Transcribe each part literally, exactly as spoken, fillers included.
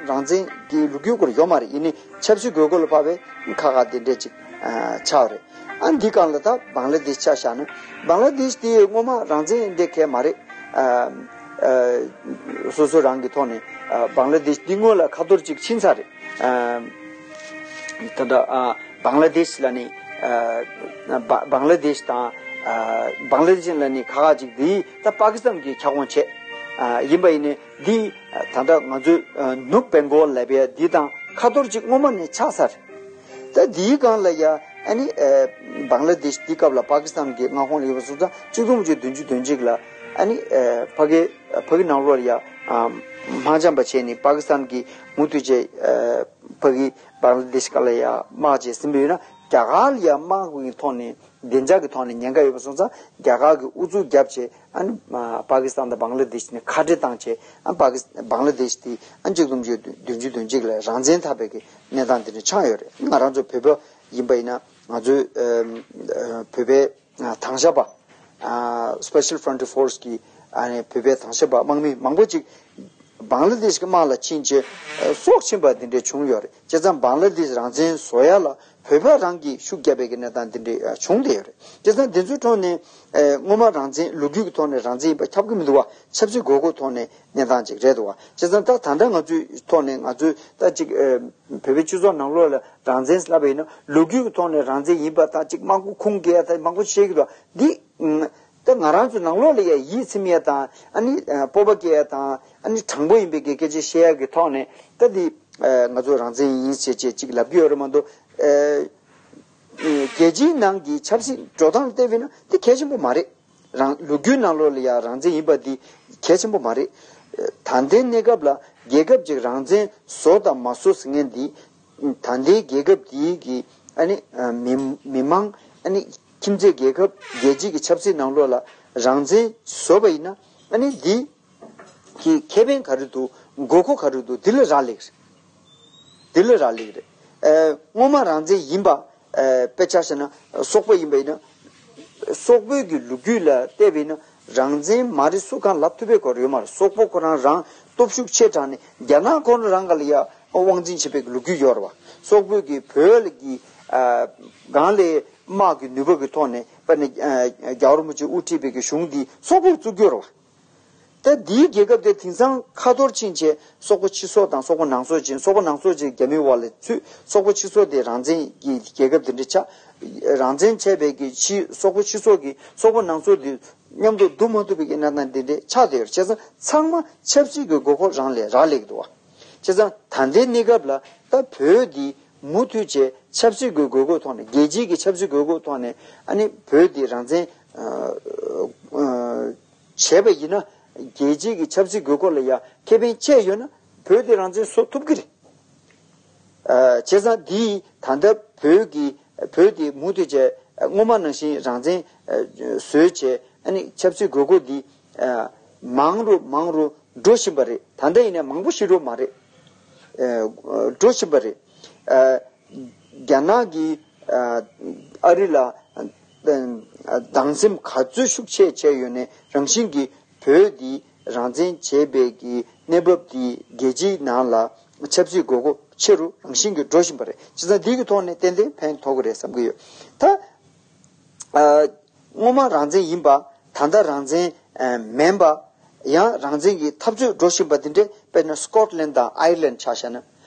རང་བཙན་གྱི་ལོ་རྒྱུས་སྐོར་ཡོད་མ་རེད། ཡིན་ནའི་ཆབ་སྲིད་དགོས་མཁོ་ལ་བབས་པའི་ཁག་ཁག་དེ་འདྲས་ཅིག་ཨ་ཆགས་པ་རེད། ཨ་འདི་སྒང་ལ་ད་བང་ལ་དེཤ་ཆ་བཞག་ན། བང་ལ་དེཤ་དེ་སྔོན་མ་རང་བཙན་འདི་གས་མ་རེད། ཨ་ཨ་སོ་སོ་རང་གི་ཐོག་ནས་ཨ་བང་ལ་དེཤ་འདི་སྔོན་ལ་ཁ་ཐོར་ཅིག་ཕྱིན་ཚར་རེད། ཨ་ད་ལྟ་ཨ་བང་ལ་དེཤ་ལ་ནི་ཨ་བ་བང་ལ་དེཤ་དང་ཨ་བང་ལ་དེཤ་ལ་ནི་ཁག་ཁག་ཅིག་འདི་ད་པ་ཀི་སི་ཐན་གྱི་ཁྱབ་ཁོངས་བྱས། ཨ་ཡིན་པ་ཡིན་ནའི་འདི་ད་ལྟ་ང་ཚོའི་ཨ་ནུབ་བེང་གོལ་ལབ་ཡ་འདི་དང་ཁ་ཐོར་ཅིག་སྔོན་མ་ནས་ཆགས་ཚར། ད་འདིའི་སྒང་ལ་ཡ་ཨ་ནི་ཨ་བང་ལ་དེཤ་འདི་སྐབས་ལ་པ་ཀི་སི་ཐན་གྱི་མངའ་ཁོངས་ལ་ཡོད་པ་སོང་ཙང་གཅིག་སྟོང་དགུ་བརྒྱ་བདུན་ཅུ་དོན་གཅིག་ལ་ཨ་ནི་ཨ་ཕ་གི་ཕ་གི་ནང་ལོགས་ལ་ཡ་ཨ་དམག་འཇམ་པ་བྱས་ནས་པ་ཀི་སི་ཐན་གྱི་མུ་མཐུད་བྱས་ཨ་ཕ་གི་བང་ལ་དེཤ་སྒང་ལ་ཡ་དམག་བྱས་ཟིན་པ་ཡིན་ན། རྒྱ་གར་ལ་ཡ་དམག་གི་ཐོག་ནས་བདེ་འཇགས་ཀྱི་ཐོག་ནས་ཉེན་ཁ་ཡོད་པ་སོང་ཙང་རྒྱ་གར་གྱིས་ཨུ་ཚུགས་བརྒྱབ་བྱས། ཨ་ནི་ཨ་པ་ཀི་སི་ཐན་དང་བང་ལ་དེཤ་ནས་ཁ་བྲལ་བཏང་བྱས། ཨ་པ་ཀི་སི་བང་ལ་དེཤ་དེ་ཨ་གཅིག་སྟོང་དགུ་བརྒྱ་བདུན་ཅུ་དོན་གཅིག་ལ་རང་བཙན་ཐོབ་པའི་གི་གནས་སྟངས་དེ་འདྲ་ཆགས་ཡོད་རེད། ང་རང་ཚོ་བོད་པ་ཡིན་པ་ཡིན་ན་ང་ཚོའི་ཨ་ཨ་བོད་པའི་ཨ་དྭང་ཞབས་པ་ཨ་Special Frontier Force་གི་ཨ་ནི་བོད་པའི་དྭང་ཞབས་པ་དམག་མི་མང་པོ་ཅིག་བང་ལ་དེཤ་གི་དམག་ལ་ཕྱིན་བྱས་ཨ་སྲོག་ཕྱིན་པ་དེ་འདྲ་བྱུང་ཡོད་རེད། བྱས་ཙང་བང་ལ་དེཤ་རང་བཙན་བཟོ་ཡ་ལ་བོད་པ་རང་གིས་ཤུགས་རྒྱབ་པའི་གི་གནས་སྟངས་དེ་འདྲ་ཨ་བྱུང་བསྡད་ཡོད་རེད། བྱས་ཙང་དེ་ཚོའི་ཐོག་ནས་ཨ་སྔོན་མ་རང་བཙན་ལོ་རྒྱུས་ཀྱི་ཐོག་ནས་རང་བཙན་ཡིན་པ་ཁྱབ་ཀྱི་མི་འདུག་བ། ཆབ་སྲིད་དགོས་མཁོ་ཐོག་ནས་གནས་སྟངས་ཅིག་རེད་འདུག་བ། བྱས་ཙང་ད་ད་ལྟ་ང་ཚོའི་ཐོག་ནས་ང་ཚོའི་ད་ཅིག་ཨ་བོད་པའི་སྤྱི་ཚོགས་ནང་ལོགས་ལ་རང་བཙན་ལབ་པ་ཡིན་ན་ལོ་རྒྱུས་ཀྱི་ཐོག་ནས་རང་བཙན་ཡིན་པ་དང་ཅིག་མང་པོ་ཁུངས་སྐྱེལ་ཡ་ད་མང་པོ་བཤད་ཀྱི་འདུག་བ། འདི་ཨ་ད་ང་རང་ཚོ་ནང་ལོགས་ལ་ཡ་ཡིད་ཚིམ་ཡ་དང་ཨ་ནི་ཨ་སྤོབས་པ་སྐྱེ་ཡ་དང་ཨ་ནི་དྲང་པོ་ཡིན་པའི་གི་སྐད་ཆ་བཤད་ཡ་གི་ཐོག་ནས་ད་འདི་ཨ་ང་ཚོ་རང་བཙན་ཡིན་ཞེས་བྱས་ཅིག་ལབ་ཀྱི་ཡོད་རེད་མ་གཏོགས། ཨ་རྒྱལ་སྤྱིའི་ནང་གི་ཆབ་སྲིད་འགྲོ་སྟངས་ལ་བལྟས་པ་ཡིན་ན་འདི་གལ་ཆེན་པོ་མ་རེད། རང་ལོ་རྒྱུས་ནང་ལོགས་ལ་ཡ་རང་བཙན་ཡིན་པ་འདི་གལ་ཆེན་པོ་མ་རེད། ད་ལྟའི་གནས་སྐབས་ལ་རྒྱལ་ཁབ་ཅིག་རང་བཙན་བཟོ་དང་མ་བཟོ་ཟེར་མཁན་འདི་ད་ལྟའི་རྒྱལ་ཁབ་འདིའི་གི་ཨ་ནི་ཨ་མི་མི་མང་ཨ་ནི་ཁྱིམ་མཚེས་རྒྱལ་ཁབ་རྒྱལ་སྤྱི་གི་ཆབ་སྲིད་ནང་ལོགས་ལ་རང་བཙན་བཟོ་བ་ཡིན་ན་ཨ་ནི་འདི་གི་ཁེ་ཕན་ག་རེ་འདུག་དགོས་མཁོ་ག་རེ་འདུག་འདི་ལ་རག་ལས་རེད། འདི་ལ་རག་ལས་རེད། ཨ་སྔོན་མ་རང་བཙན་ཡིན་པ་ཨ་དཔེ་ཆ་བཞག་ན་སོག་པོ་ཡིན་པ་ཡིན་ན། སོག་པོའི་གི་ལོ་རྒྱུས་ལ་བལྟས་པ་ཡིན་ན་རང་བཙན་མ་རེད་སུ་གང་ལབ་ཐུབ་པའི་སྐོར་ཡོད་མ་རེད། སོག་པོ་ཁོ་རང་རང་སྟོབས་ཤུགས་ཆེ་དྲགས་ནས་རྒྱ་ནག་ཁོ་རང་རང་ག་ལ་ཡ་དབང་འཛིན་བྱེད་པའི་གི་ལོ་རྒྱུས་ཡོད་རེད་བ། སོག་པོའི་གི་བོད་ལ་གི་ཨ་སྒང་ལའི་དམག་གི་ནུས་པ་གི་ཐོག་ནས་དཔེར་ན་ཨ་རྒྱལ་བ་རིན་པོ་ཆེ་དབུ་ཁྲིད་པའི་གི་གཞུང་འདི་སོག་པོས་བཙུགས་ཀྱི་ཡོད་རེད་བ། ད་འདིའི་རྒྱལ་ཁབ་དེ་དེང་སང་ཁ་ཐོར་ཕྱིན་བྱས་སོག་པོ་ཕྱི་སོག་དང་སོག་པོ་ནང་སོག་ཅིག་སོག་པོ་ནང་སོག་ཅིག་རྒྱ་མིའི་འོག་ལ་ཚུད། སོག་པོ་ཕྱི་སོག་དེ་རང་བཙན་གྱི་རྒྱལ་ཁབ་དེ་འདྲ་ཆགས། རང་བཙན་བྱས་པའི་གི་ཕྱི་སོག་པོ་ཕྱི་སོག་གི་སོག་པོ་ནང་སོག་དེ་མཉམ་དུ་བསྡུ་མ་ཐུབ་པའི་གི་གནས་སྟངས་དེ་འདྲ་ཆགས་བསྡད་ཡོད་རེད། བྱས་ཙང་ཚང་མ་ཆབ་སྲིད་ཀྱི་དགོས་མཁོ་རང་ལས་རག་ལས་ཀྱི་འདུག་བ། བྱས་ཙང་ད་ལྟའི་གནས་སྐབས་ལ་ད་བོད་འདི་མུ་མཐུད་བྱས་ཆབ་སྲིད་ཀྱི་དགོས་མཁོ་ཐོག་ནས་རྒྱལ་སྤྱིའི་གི་ཆབ་སྲིད་དགོས་མཁོ་ཐོག་ནས་ཨ་ནི་བོད་འདི་རང་བཙན་ཨ་ཨ་བྱས་པ་ཡིན་ན་རྒྱལ་སྤྱིའི་གི་ཆབ་སྲིད་དགོས་མཁོ་ལ་ཡ་ཁེ་ཕན་ཆེ་ཡོད་ན་བོད་དེ་རང་བཙན་བཟོ་ཐུབ་ཀྱི་རེད། ཨ་བྱས་ཙང་འདིས་ད་ལྟ་བོད་ཀྱི་བོད་དེ་མུ་མཐུད་བྱས་སྔོན་མ་ནང་བཞིན་རང་བཙན་ཨ་བཟོས་བྱས་ཨ་ནི་ཆབ་སྲིད་དགོས་མཁོ་འདི་ཨ་མང་རུ་མང་རུ་འགྲོ་བཞིན་པ་རེད། ད་ལྟ་ཡིན་ན་མང་པོ་ཞིག་འགྲོ་མ་རེད། ཨ་འགྲོ་བཞིན་པ་རེད། ཨ་རྒྱ་ནག་གིས་ཨ་ཨ་རི་ལ་ཨ་སྡང་སེམས་ག་ཚོད་ཤུགས་ཆེ་བྱས་ཡོད་ནའི་རང་བཞིན་གྱིས་བོད་འདི་རང་བཙན་བྱས་པའི་གི་གནས་བབ་འདི་རྒྱལ་སྤྱིའི་ནང་ལ་ཆབ་སྲིད་དགོས་མཁོ་ཆེ་རུ་རང་བཞིན་གྱིས་འགྲོ་བཞིན་པ་རེད། བྱས་ཙང་འདི་གི་ཐོག་ནས་ཏན་ཏན་ཕན་ཐོགས་ཀྱི་རེད་བསམ་གྱི་ཡོད། ད་ཨ་སྔོན་མ་རང་བཙན་ཡིན་པ་ད་ལྟ་རང་བཙན་ཨ་མིན་པ། ཡང་རང་བཙན་གྱི་འཐབ་རྩོད་འགྲོ་བཞིན་པ་འདི་འདྲས། དཔེར་ན་སི་ཀོཊ་ལན་དང་ཨའི་ལན་ཆ་བཞག་ན།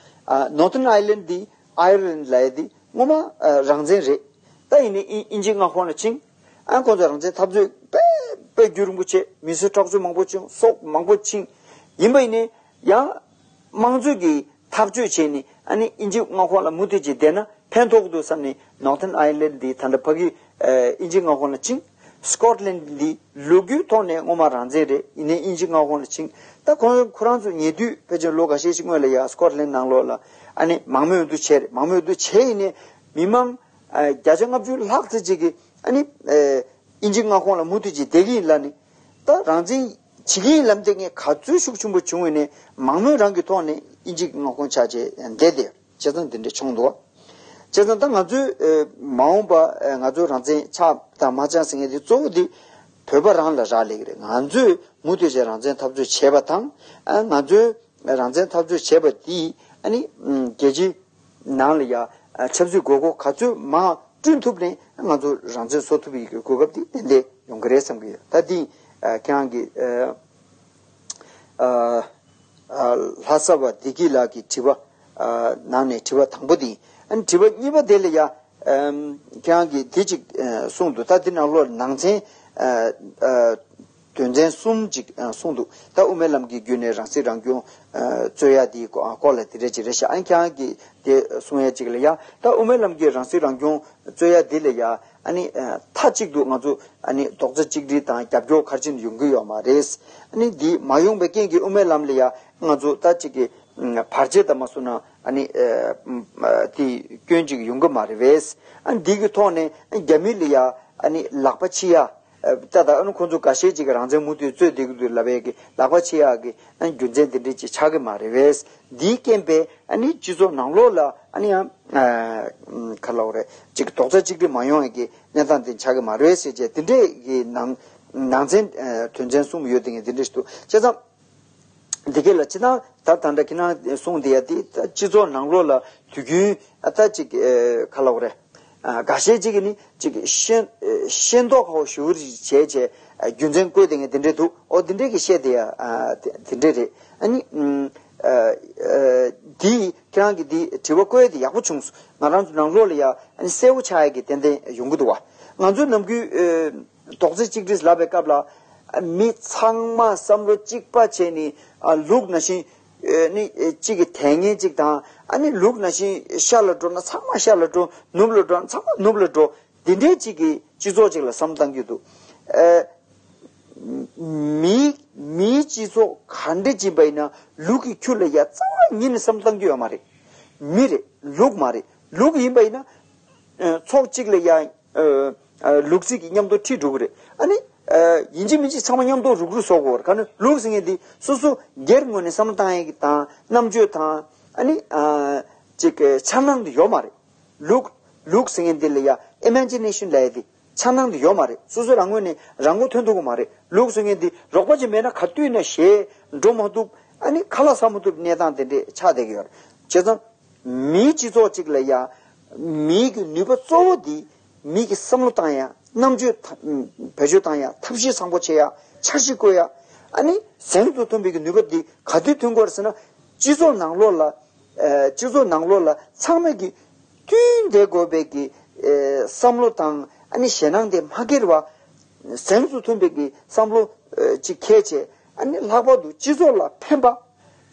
ཨ་ནོར་ཐན་ཨའི་ལན་འདི་ཨའི་ལན་ལབ་ཡ་འདི་སྔོན་མ་ཨ་རང་བཙན་རེད། ད་ཡིན་ནའི་དབྱིན་དབྱིན་ཇིའི་མངའ་ཁོངས་ལ་ཕྱིན། ཨ་ཁོང་ཚོ་རང་བཙན་འཐབ་རྩོད་དཔེ་དཔེ་རྒྱུན་རིང་པོ་བྱས། མི་གསོད་ཁྲག་སྦྱོར་མང་པོ་བྱུང་། སྲོག་མང་པོ་འཆིང་། ཡིན་པ་ཡིན་ནའི་ཡང་དམངས་གཙོ་གི་ཐག་གཅོད་བྱས་ནས་ཨ་ནི་དབྱིན་ཇིའི་མངའ་ཁོངས་ལ་མུ་མཐུད་ཅིག་བསྡད་ན་ཕན་ཐོགས་ཀྱི་འདུག་བསམ་ནས་ནོར་ཐན་ཨའི་ལན་འདི་ད་ལྟ་ཕ་གི་ཨ་དབྱིན་ཇིའི་མངའ་ཁོངས་ལ་ཕྱིན། སི་ཀོཊ་ལན་འདི་ལོ་རྒྱུས་ཐོག་ནས་སྔོན་མ་རང་བཙན་རེད། ཡིན་ནའི་དབྱིན་ཇིའི་མངའ་ཁོངས་ལ་ཕྱིན། ད་ཁོང་ཁོ་རང་ཚོ་ཉེ་དུས་ཕལ་ཆེར་ལོ་འགའ་ཤས་ཤིག་སྔོན་ལ་ཡ་སི་ཀོཊ་ལན་ནང་ལོགས་ལ་ཨ་ནི་མང་མོས་འོས་བསྡུ་བྱས་རེད། མང་མོས་འོས་བསྡུ་བྱས་ཡིན་ནའི་མི་མང་ཨ་བརྒྱ་ཆ་ལྔ་བཅུ་ལྷག་ཙམ་ཅིག་གིས་ཨ་ནི་ཨ་དབྱིན་ཇིའི་མངའ་ཁོངས་ལ་མུ་མཐུད་ཅིག་བསྡད་ཀྱི་ཡིན་ལབ་ནས། ད་རང་བཙན་བྱེད་ཀྱི་ཡིན་ལབ་བསྡད་མཁན་ག་ཚོད་ཤུགས་ཆེན་པོ་བྱུང་བས་ནས་མང་མོས་རང་གི་ཐོག་ནས་དབྱིན་ཇིའི་མངའ་ཁོངས་ཆགས་བྱས་བསྡད་དེ་བྱས་ཙང་འདི་འདྲ་བྱུང་འདུག། བྱས་ཙང་ད་ང་ཚོས་ཨ་མ་འོངས་པ་ཨ་ང་ཚོ་རང་བཙན་ཆགས་དང་མ་ཆགས་ཟེར་མཁན་དེ་གཙོ་བོ་དེ་བོད་པ་རང་ལ་རག་ལས་ཀྱི་རེད། ང་ཚོས་མུ་མཐུད་བྱས་རང་བཙན་འཐབ་རྩོད་བྱས་པ་དང་ཨ་ང་ཚོས་ རང་བཙན་འཐབ་རྩོད་བྱས་པ་འདིས་ཨ་ནི་རྒྱལ་སྤྱིའི་ནང་ལ་ཡ་ཆབ་སྲིད་དགོས་མཁོ་ག་ཚོད་མང་བསྐྲུན་ཐུབ་ནས་ང་ཚོ་རང་བཙན་བཟོ་ཐུབ་པའི་གོ་སྐབས་དེ་ཏན་ཏན་ཡོང་གི་རེད་བསམ་གྱི་ཡོད། ད་འདི་ཁྱེད་རང་གི་ལྷ་ས་བ་བདེ་སྐྱིད་ལགས་ཀྱི་དྲི་བ་ནང་ནས་དྲི་བ་དང་པོ་དེ་ཡིན། ཨ་ནི་དྲི་བ་གཉིས་པ་དེ་ལ་ཡ་ཁྱེད་རང་གིས་དེ་གཅིག་གསུངས་འདུག་ད་འདི་ནང་ལོགས་ནང་ཚན་དོན་ཚན་གསུམ་ཅིག་གསུངས་འདུག་ད་དབུ་མའི་ལམ་གྱི་བརྒྱུད་ནས་རང་སྲིད་རང་སྐྱོང་རྩོད་ཡ་དེའི་སྐོར་ལ་དེ་འདྲ་ཅིག་རེད་ཤག་ཨ་ནི་ཁྱེད་རང་གིས་དེ་གསུང་ཡ་ཅིག་ལ་ཡ། ད་དབུ་མའི་ལམ་གྱི་རང་སྲིད་རང་སྐྱོང་རྩོད་ཡ་འདི་ལ་ཡ་ཨ་ནི་མཐའ་གཅིག་ཏུ་ང་ཚོ་ཨ་ནི་རྡོག་རྩ་གཅིག་སྒྲིལ་དང་རྒྱབ་སྐྱོར་ག་རེ་བྱས་ནས་ཡོང་གི་ཡོད་མ་རེད། ཨ་ནི་འདི་མ་ཡོང་པའི་རྐྱེན་གྱིས་དབུ་མའི་ལམ་ལ་ཡ་ང་ཚོ་ད་ཅིག་གི་བར་ཆད་དང་མ་སོང་ན་ཨ་ནི་དེ་སྐྱོན་ཅིག་ཡོང་གི་མ་རེད་པས། ཨ་ནི་འདི་གི་ཐོག་ནས་རྒྱ་མི་ལ་ཡ་ཨ་ནི་ལག་པ་འཆི་ཡ། ད་ལྟ་ཨ་ནི་ཁོང་ཚོ་འགའ་ཤས་ཅིག་གིས་རང་བཙན་མུ་མཐུད་རྩོད་བསྡད་ཀྱི་འདུག་ལབ་པའི་གི་ལག་པ་འཆི་ཡག་གི་རྒྱུ་མཚན་དེ་འདྲས་ཅིག་ཆགས་ཀྱི་མ་རེད་པས། འདིའི་རྐྱེན་པས་ཨ་ནི་སྤྱི་ཚོགས་ནང་ལོགས་ལ་ཨ་ནི་ཡང་ག་ལབ་དགོས་རེད། ཅིག་རྡོག་རྩ་གཅིག་སྒྲིལ་མ་ཡོང་ཡག་གི་གནས་སྟངས་དེ་ཆགས་ཀྱི་མ་རེད་ཟེར་བྱས་དེ་འདྲས་ཀྱི་ནང་ནང་ཚན་དོན་ཚན་གསུམ་ཡོད་དེ་ངས་དེ་འདྲས་ཞིག་འདུག་བྱས་ཙང་། འདི་ག་ལ་ཅི་ན་ད་ད་ལྟ་ཁྱེད་རང་གསུངས་དེ་ཡ་དེ་ད་སྤྱི་ཚོགས་ནང་ལོགས་ལ་དུས་རྒྱུན་ཨ་ད་ཅིག་ཨེ་ག་ལབ་དགོས་རེད། ཨ་འགའ་ཤས་ཅིག་གིས་ནི་ཅིག་ཤེས་ཤེས་མདོག་ཁ་པོ་ཞེ་པོ་ཅིག་བྱས་བྱས་ཨ་རྒྱུ་མཚན་བཀོད་དེ་ངས་དེ་འདྲས་འདུག་ཨོ་དེ་འདྲས་ཀྱི་བཤད་དེ་ཡ་ཨ་དེ་དེ་འདྲས་རེད། ཨ་ནི་ཨ་ཨ་འདི་ཁྱེད་རང་གིས་འདི་དྲི་བ་བཀོད་དེ་ཡག་པོ་བྱུང་སོང་། ང་རང་ཚོ་ནང་ལོགས་ལ་ཡ་ཨ་ནི་གསལ་པོ་ཆགས་ཡ་གི་ཏན་ཏན་ཡོང་གི་འདུག་བ། ང་ཚོ་ནམ་རྒྱུན་ཨ། རྡོག་རྩ་གཅིག་སྒྲིལ་ལབ་པའི་སྐབས་ལ་མི་ཚང་མ་བསམ་བློ་གཅིག་པ་བྱས་ནས་ལུག་ནང་བཞིན་ནི་གཅིག་གི་དེ་ངན་གཅིག་དང་ཨ་ནི་ལུག་ནང་བཞིན་ཤ་ལ་འགྲོ་ན་ཚང་མ་ཤ་ལ་འགྲོ། ནུབ་ལ་འགྲོ་ན་ཚང་མ་ནུབ་ལ་འགྲོ། འདི་འདྲའི་གཅིག་གི་སྤྱི་ཚོགས་གཅིག་ལ་བསམ་བློ་བཏང་གི་འདུག་མི་མིའི་སྤྱི་ཚོགས་ག་འདྲ་ཅིག་ཡིན་པ་ཡིན་ན་ལུག་གི་ཁྱུ་ལ་ཡ་རྩ་བ་ཉིད་ནས་བསམ་བློ་བཏང་རྒྱུ་ཡོད་མ་རེད། མི་རེད། ལུག་མ་རེད། ལུག་ཡིན་པ་ཡིན་ན་ཚོགས་གཅིག་ལ་ཡ། ལུག་རྫི་གི་མཉམ་དུ་ཁྲིད་འགྲོ་གི་རེད། ཨ་ནི་ཡིན་གཅིག་མིན་གཅིག་ཚང་མ་མཉམ་དུ་རུག་རུག་བཟོ་དགོས་རེད། ག་ནི་ལུག་ཟེར་མཁན་འདི་སོ་སོ་སྒེར་ངོས་ནས་བསམ་བློ་བཏང་ཡས་ཀྱི་དང་རྣམ་དཔྱོད་དང་ཨ་ནི་ཅིག་འཆར་སྣང་འདི་ཡོད་མ་རེད། ལུག་ལུག་ཟེར་མཁན་འདི་ལ་ཡ་ཨི་མེ་ཇི་ནེ་ཤན་ལབ་ཡས་འདི་འཆར་སྣང་འདི་ཡོད་མ་རེད། སོ་སོ་རང་ངོས་ནས་རང་མགོ་ཐོན་ཐུབ་ཀྱི་མ་རེད། ལུག་ཟེར་མཁན་འདི་རོགས་པ་ཅིག་མེད་ན་ག་དུས་ན་ཞེད་འགྲོ་མ་ཐུབ། ཨ་ནི་ཁ་ལག་ཟ་མ་ཐུབ་གནས་སྟངས་དེ་འདྲས་ཆགས་བསྡད་ཀྱི་ཡོད་རེད། བྱས་ཙང་། མིའི་སྤྱི་ཚོགས་གཅིག་ལ་ཡང་མིའི་གི་ནུས་པ་གཙོ་བོ་འདི་མིའི་གི་བསམ་བློ་བཏང་ཡ། རྣམ་དཔྱོད་ཐ་བེད་སྤྱོད་བཏང་ཡ། ཐབས་ཤེས་བཟང་པོ་བྱེད་ཡ། འཆར་གཞི་བཀོད་ཡ། ཨ་ནི་གཟེངས་སུ་ཐོན་པའི་གི་ནུས་པ་འདི་ག་དུས་ཐོན་དགོས་རེད་ཟེར་ན། སྤྱི་ཚོགས་ནང་ལོགས་ལ་ཨ་སྤྱི་ཚོགས་ནང་ལོགས་ལ་ཚང་མས་གི་མཐུན་བསྡད་དགོས་པའི་གི་ཨ་བསམ་བློ་དང་ཨ་ནི་ཞེད་སྣང་དེ་མ་སྐྱེ་བ། གཟེངས་སུ་ཐོན་པའི་གི་བསམ་བློ་ཨ་ཅིག་འཁྱེར་བྱས། ཨ་ནི་ལྷག་པར་དུ་སྤྱི་ཚོགས་ལ་ཕན་པ།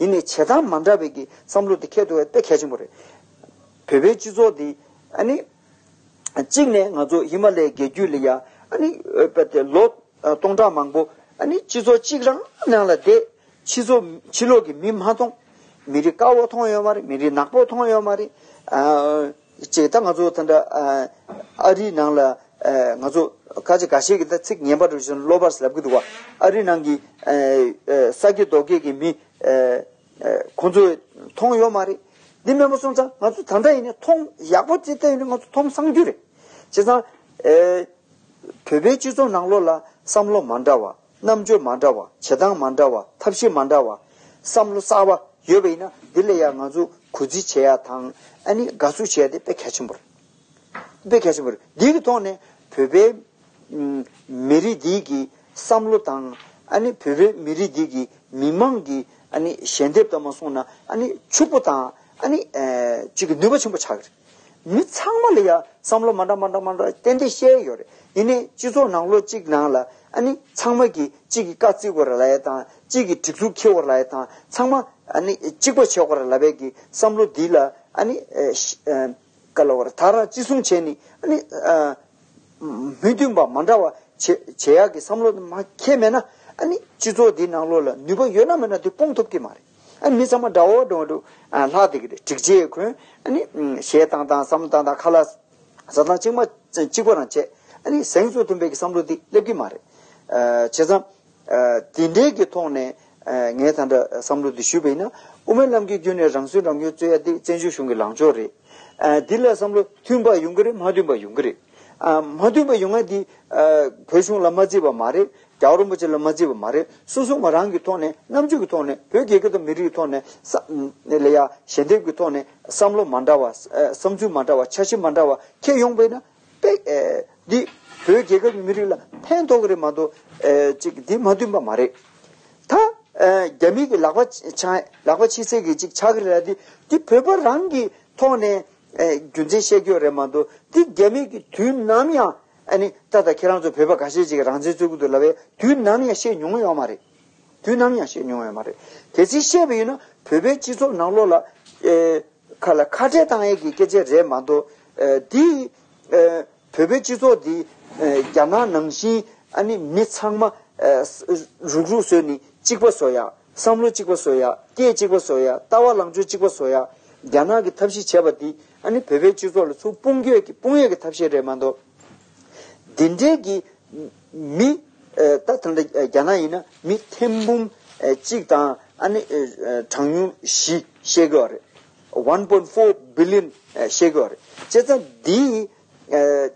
ཡིན་ནའི་བྱེད་སྟངས་མ་འདྲ་བའི་གི་བསམ་བློ་དེ་འཁྱེར་ཐུབ་པ་དཔེ་གལ་ཆེན་པོ་རེད། བོད་པའི་སྤྱི་ཚོགས་འདི་ཨ་ནི་གཅིག་ནས་ང་ཚོ་ཧི་མ་ལའི་རྒྱལ་རྒྱུད་ལ་ཡ་ཨ་ནི་དཔེ་དེ་ལོ་སྟོང་ཕྲག་མང་པོ་ཨ་ནི་སྤྱི་ཚོགས་གཅིག་རང་ནང་ལ་བསྡད། ཕྱི་ཚོགས་ཕྱི་ལོགས་ཀྱི་མི་མ་མཐོང་། མི་རིགས་དཀར་པོ་མཐོང་ཡོད་མ་རེད། མི་རིགས་ནག་པོ་མཐོང་ཡོད་མ་རེད། ཨ་ཅིག་ད་ང་ཚོ་ད་ལྟ་ཨ་ཨ་རིའི་ནང་ལ་ཨ་ང་ཚོ་ཁ་ཅིག་འགའ་ཤས་ཀྱིས་ད་ཚིག་ངན་པ་རུ་བཞིན་གློ་བར་ལབ་ཀྱི་འདུག་བ། ཨ་རིའི་ནང་གི་ཨ་ཨ་ས་སྐྱེས་རྡོ་སྐྱེས་ཀྱི་མི་ཨ་ཨ་ཁོང་ཚོས་མཐོང་ཡོད་མ་རེད། འདི་མེད་པ་སོང་ཙང་ང་ཚོ་ད་ལྟ་ཡིན་ནའི་མཐོང་ཡག་པོ་ཅིག་བལྟས་ཡོད་ན་ང་ཚོ་མཐོང་སང་རྒྱུ་རེད། བྱས་ཙང་ཨ་བོད་པའི་སྤྱི་ཚོགས་ནང་ལོགས་ལ་བསམ་བློ་མ་འདྲ་བ། རྣམ་དཔྱོད་མ་འདྲ་བ། བྱེད་སྟངས་མ་འདྲ་བ། ཐབས་ཤེས་མ་འདྲ་བ། བསམ་བློ་གསར་བ་ཡོད་པ་ཡིན་ན་འདི་ལ་ཡང་ང་ཚོ་གུས་བརྩི་བྱེད་ཡ་དང་ཨ་ནི་དགའ་བསུ་བྱེད་ཡ་དེ་དཔེ་གལ་ཆེན་པོ་རེད། དཔེ་གལ་ཆེན་པོ་རེད། འདིའི་གི་ཐོག་ནས་བོད་པའི་མི་རིགས་འདིའི་གི་བསམ་བློ་དང་ཨ་ནི་བོད་པའི་མི་རིགས་འདིའི་གི་མི་མང་གི་ཨ་ནི་ཞལ་འདེབས་དང་མ་སོང་ན་ཨ་ནི་ཕྱུག་པོ་དང་ཨ་ནི་ཅིག་གི་ནུས་པ་ཆེན་པོ་ཆགས་ཀྱི་རེད། མི་ཚང་མ་ལ་ཡ་བསམ་བློ་མ་འདྲ་མ་འདྲ་མ་འདྲ་ཏན་ཏན་བཤད་ཡོད་རེད། ཡིན་ནའི་སྤྱི་ཚོགས་ནང་ལོགས་གཅིག་ནང་ལ་ཨ་ནི་ཚང་མ་གིས་གཅིག་གི་བཀའ་བརྩི་དགོས་རེད་ལབ་ཡ་དང་གཅིག་གི་སྒྲིག་འཛུགས་འཁྱེར་དགོས་རེད་ལབ་ཡ་དང་ཚང་མ་ཨ་ནི་གཅིག་པ་བྱེད་དགོས་རེད་ལབ་པའི་གི་བསམ་བློ་འདི་ལ་ཨ་ནི་ཨ་ཨ་ག་ལབ་དགོས་རེད། ད་རང་བརྩི་སྲུང་བྱས་ནས་ཨ་ནི་ཨ། མི་མཐུན་པ་མ་འདྲ་བ་བྱེད་བྱེད་ཡག་གི་བསམ་བློ་དེ་མ་འཁྱེར་མེད་ན་ཨ་ནི་སྤྱི་ཚོགས་འདིའི་ནང་ལོགས་ལ་ནུས་པ་ཡོད་ན་མེད་ན་དེ་སྤུངས་ཐུབ་ཀྱི་མ་རེད། ཨ་ནི་མི་ཚང་མ་འདྲ་བོ་འདྲ་བོ་འདུག་ཨ་ལྷག་བསྡད་ཀྱི་རེད། སྒྲིག་ཆས་གོན་ཨ་ནི་ཨམ་གཞས་བཏང་སྟངས་བསམ་བློ་བཏང་སྟངས་ཁ་ལག་ཟ་སྟངས་གཅིག་མ་གཅིག་པ་རང་བྱས། ཨ་ནི་གཟེངས་སུ་ཐོན་པའི་གི་བསམ་བློ་དེ་སླེབས་ཀྱི་མ་རེད། ཨ་བྱས་ཙང་། ཨ་དེ་འདྲའི་གི་ཐོག་ནས་ཨ་ངས་ད་ལྟ་བསམ་བློ་འདི་ཞུས་པ་ཡིན་ན་དབུ་མའི་ལམ་གྱི་བརྒྱུད་ནས་རང་སྲིད་རང་སྐྱོང་རྩོད་ཡ་འདི་བཙན་བྱོལ་གཞུང་གི་ལངས་ཕྱོགས་རེད། ཨ་འདི་ལ་བསམ་བློ་མཐུན་པ་ཡོང་གི་རེད། མ་མཐུན་པ་ཡོང་གི་རེད། ཨ་མ་མཐུན་པ་ཡོང་ཡ་འདི་ཨ་བོད་གཞུང་ལ་མ་བརྩིས་པ་མ་རེད། རྒྱལ་བ་རིན་པོ་ཆེ་ལ་མ་བརྩིས་པ་མ་རེད། སོ་སོ་ང་རང་གི་ཐོག་ནས། རྣམ་དཔྱོད་ཀྱི་ཐོག་ནས། བོད་རྒྱལ་ཁབ་དང་མི་རིགས་ཀྱི་ཐོག་ནས། ས་ལ་ཡ་ཞལ་འདེབས་ཀྱི་ཐོག་ནས། བསམ་བློ་མ་འདྲ་བ། ཨ། བསམ་ཚུལ་མ་འདྲ་བ། འཆར་གཞི་མ་འདྲ་བ་འཁྱེར་ཡོང་པས་ན། དཔེ། ཨ། འདི་བོད་རྒྱལ་ཁབ་ཀྱི་མི་རིགས་ལ་ཕན་ཐོགས་ཀྱི་རེད་མ་གཏོགས། ཨ། ཅིག་འདི་མ་མཐུན་པ་མ་རེད། ད། ཨ། རྒྱ་མི་གི་ལག་པ་འཆང་། ལག་པ་འཆང་སའི་གི་ཅིག་ཆགས་ཀྱི་རེད་ལ། འདི་འདི་བོད་པ་རང་གི་ཐོག་ནས། ཨ། རྒྱུ་མཚན་བཤད་རྒྱུ་རེད་མ་གཏོགས། འདི་རྒྱ་མི་གི་དུས་ནམ་ཡང་། ཨ་ནི་ད་ལྟ་ཁྱེད་རང་ཚོ་བོད་པ་ཁ་ཤས་ཅིག་རང་བཙན་རྩོད་ཀྱི་འདུག་ལབ་པས། དུས་ནམ་ཡང་བཤད་མྱོང་ཡོད་མ་རེད། དུས་ནམ་ཡང་བཤད་མྱོང་ཡོད་མ་རེད། གལ་སྲིད་བཤད་པ་ཡིན་ན། བོད་པའི་སྤྱི་ཚོགས་ནང་ལོགས་ལ། ཨེ། ཁ་ལ་ཁ་བྲལ་བཏང་ཡས་ཀྱི་སྐད་ཆ་རེད་མ་གཏོགས། ཨེ། འདི། ཨེ། བོད་པའི་སྤྱི་ཚོགས་འདི། ཨེ། རྒྱ་ནག་ནང་བཞིན། ཨ་ནི་མི་ཚང་མ། ཨེ། རུག་རུག་བཟོས་ནས་གཅིག་པ་བཟོ་ཡ། བསམ་བློ་གཅིག་པ་བཟོ་ཡ། སྐད་གཅིག་པ་བཟོ་ཡ། ལྟ་བ་ལངས་ཕྱོགས་གཅིག་པ་བཟོ་ཡ། རྒྱ་ནག་གི་ཐབས་ཤེས་བྱས་པ་འདི། ཨ་ནི་བོད་པའི་སྤྱི་ཚོགས་ལ་ཚུར་དཔུང་སྐྱོད་ཀྱི། དཔུང་ཡས་ཀྱི་ཐབས་ཤེས་རེད་མ་གཏོགས། འདི་འདྲའི་གི་མི། ཨ། ད་ད་ལྟ་རྒྱ་ནག་ཡིན་ན་མི་ཐེར་འབུམ། ཨ། གཅིག་དང་། ཨ་ནི། ཨ། གྲངས་ཉུང་བཞི་བཤད་ཀྱི་ཡོད་རེད། one point four billion། ཨ། བཤད་ཀྱི་ཡོད་རེད། བྱས་ཙང་འདི། ཨ།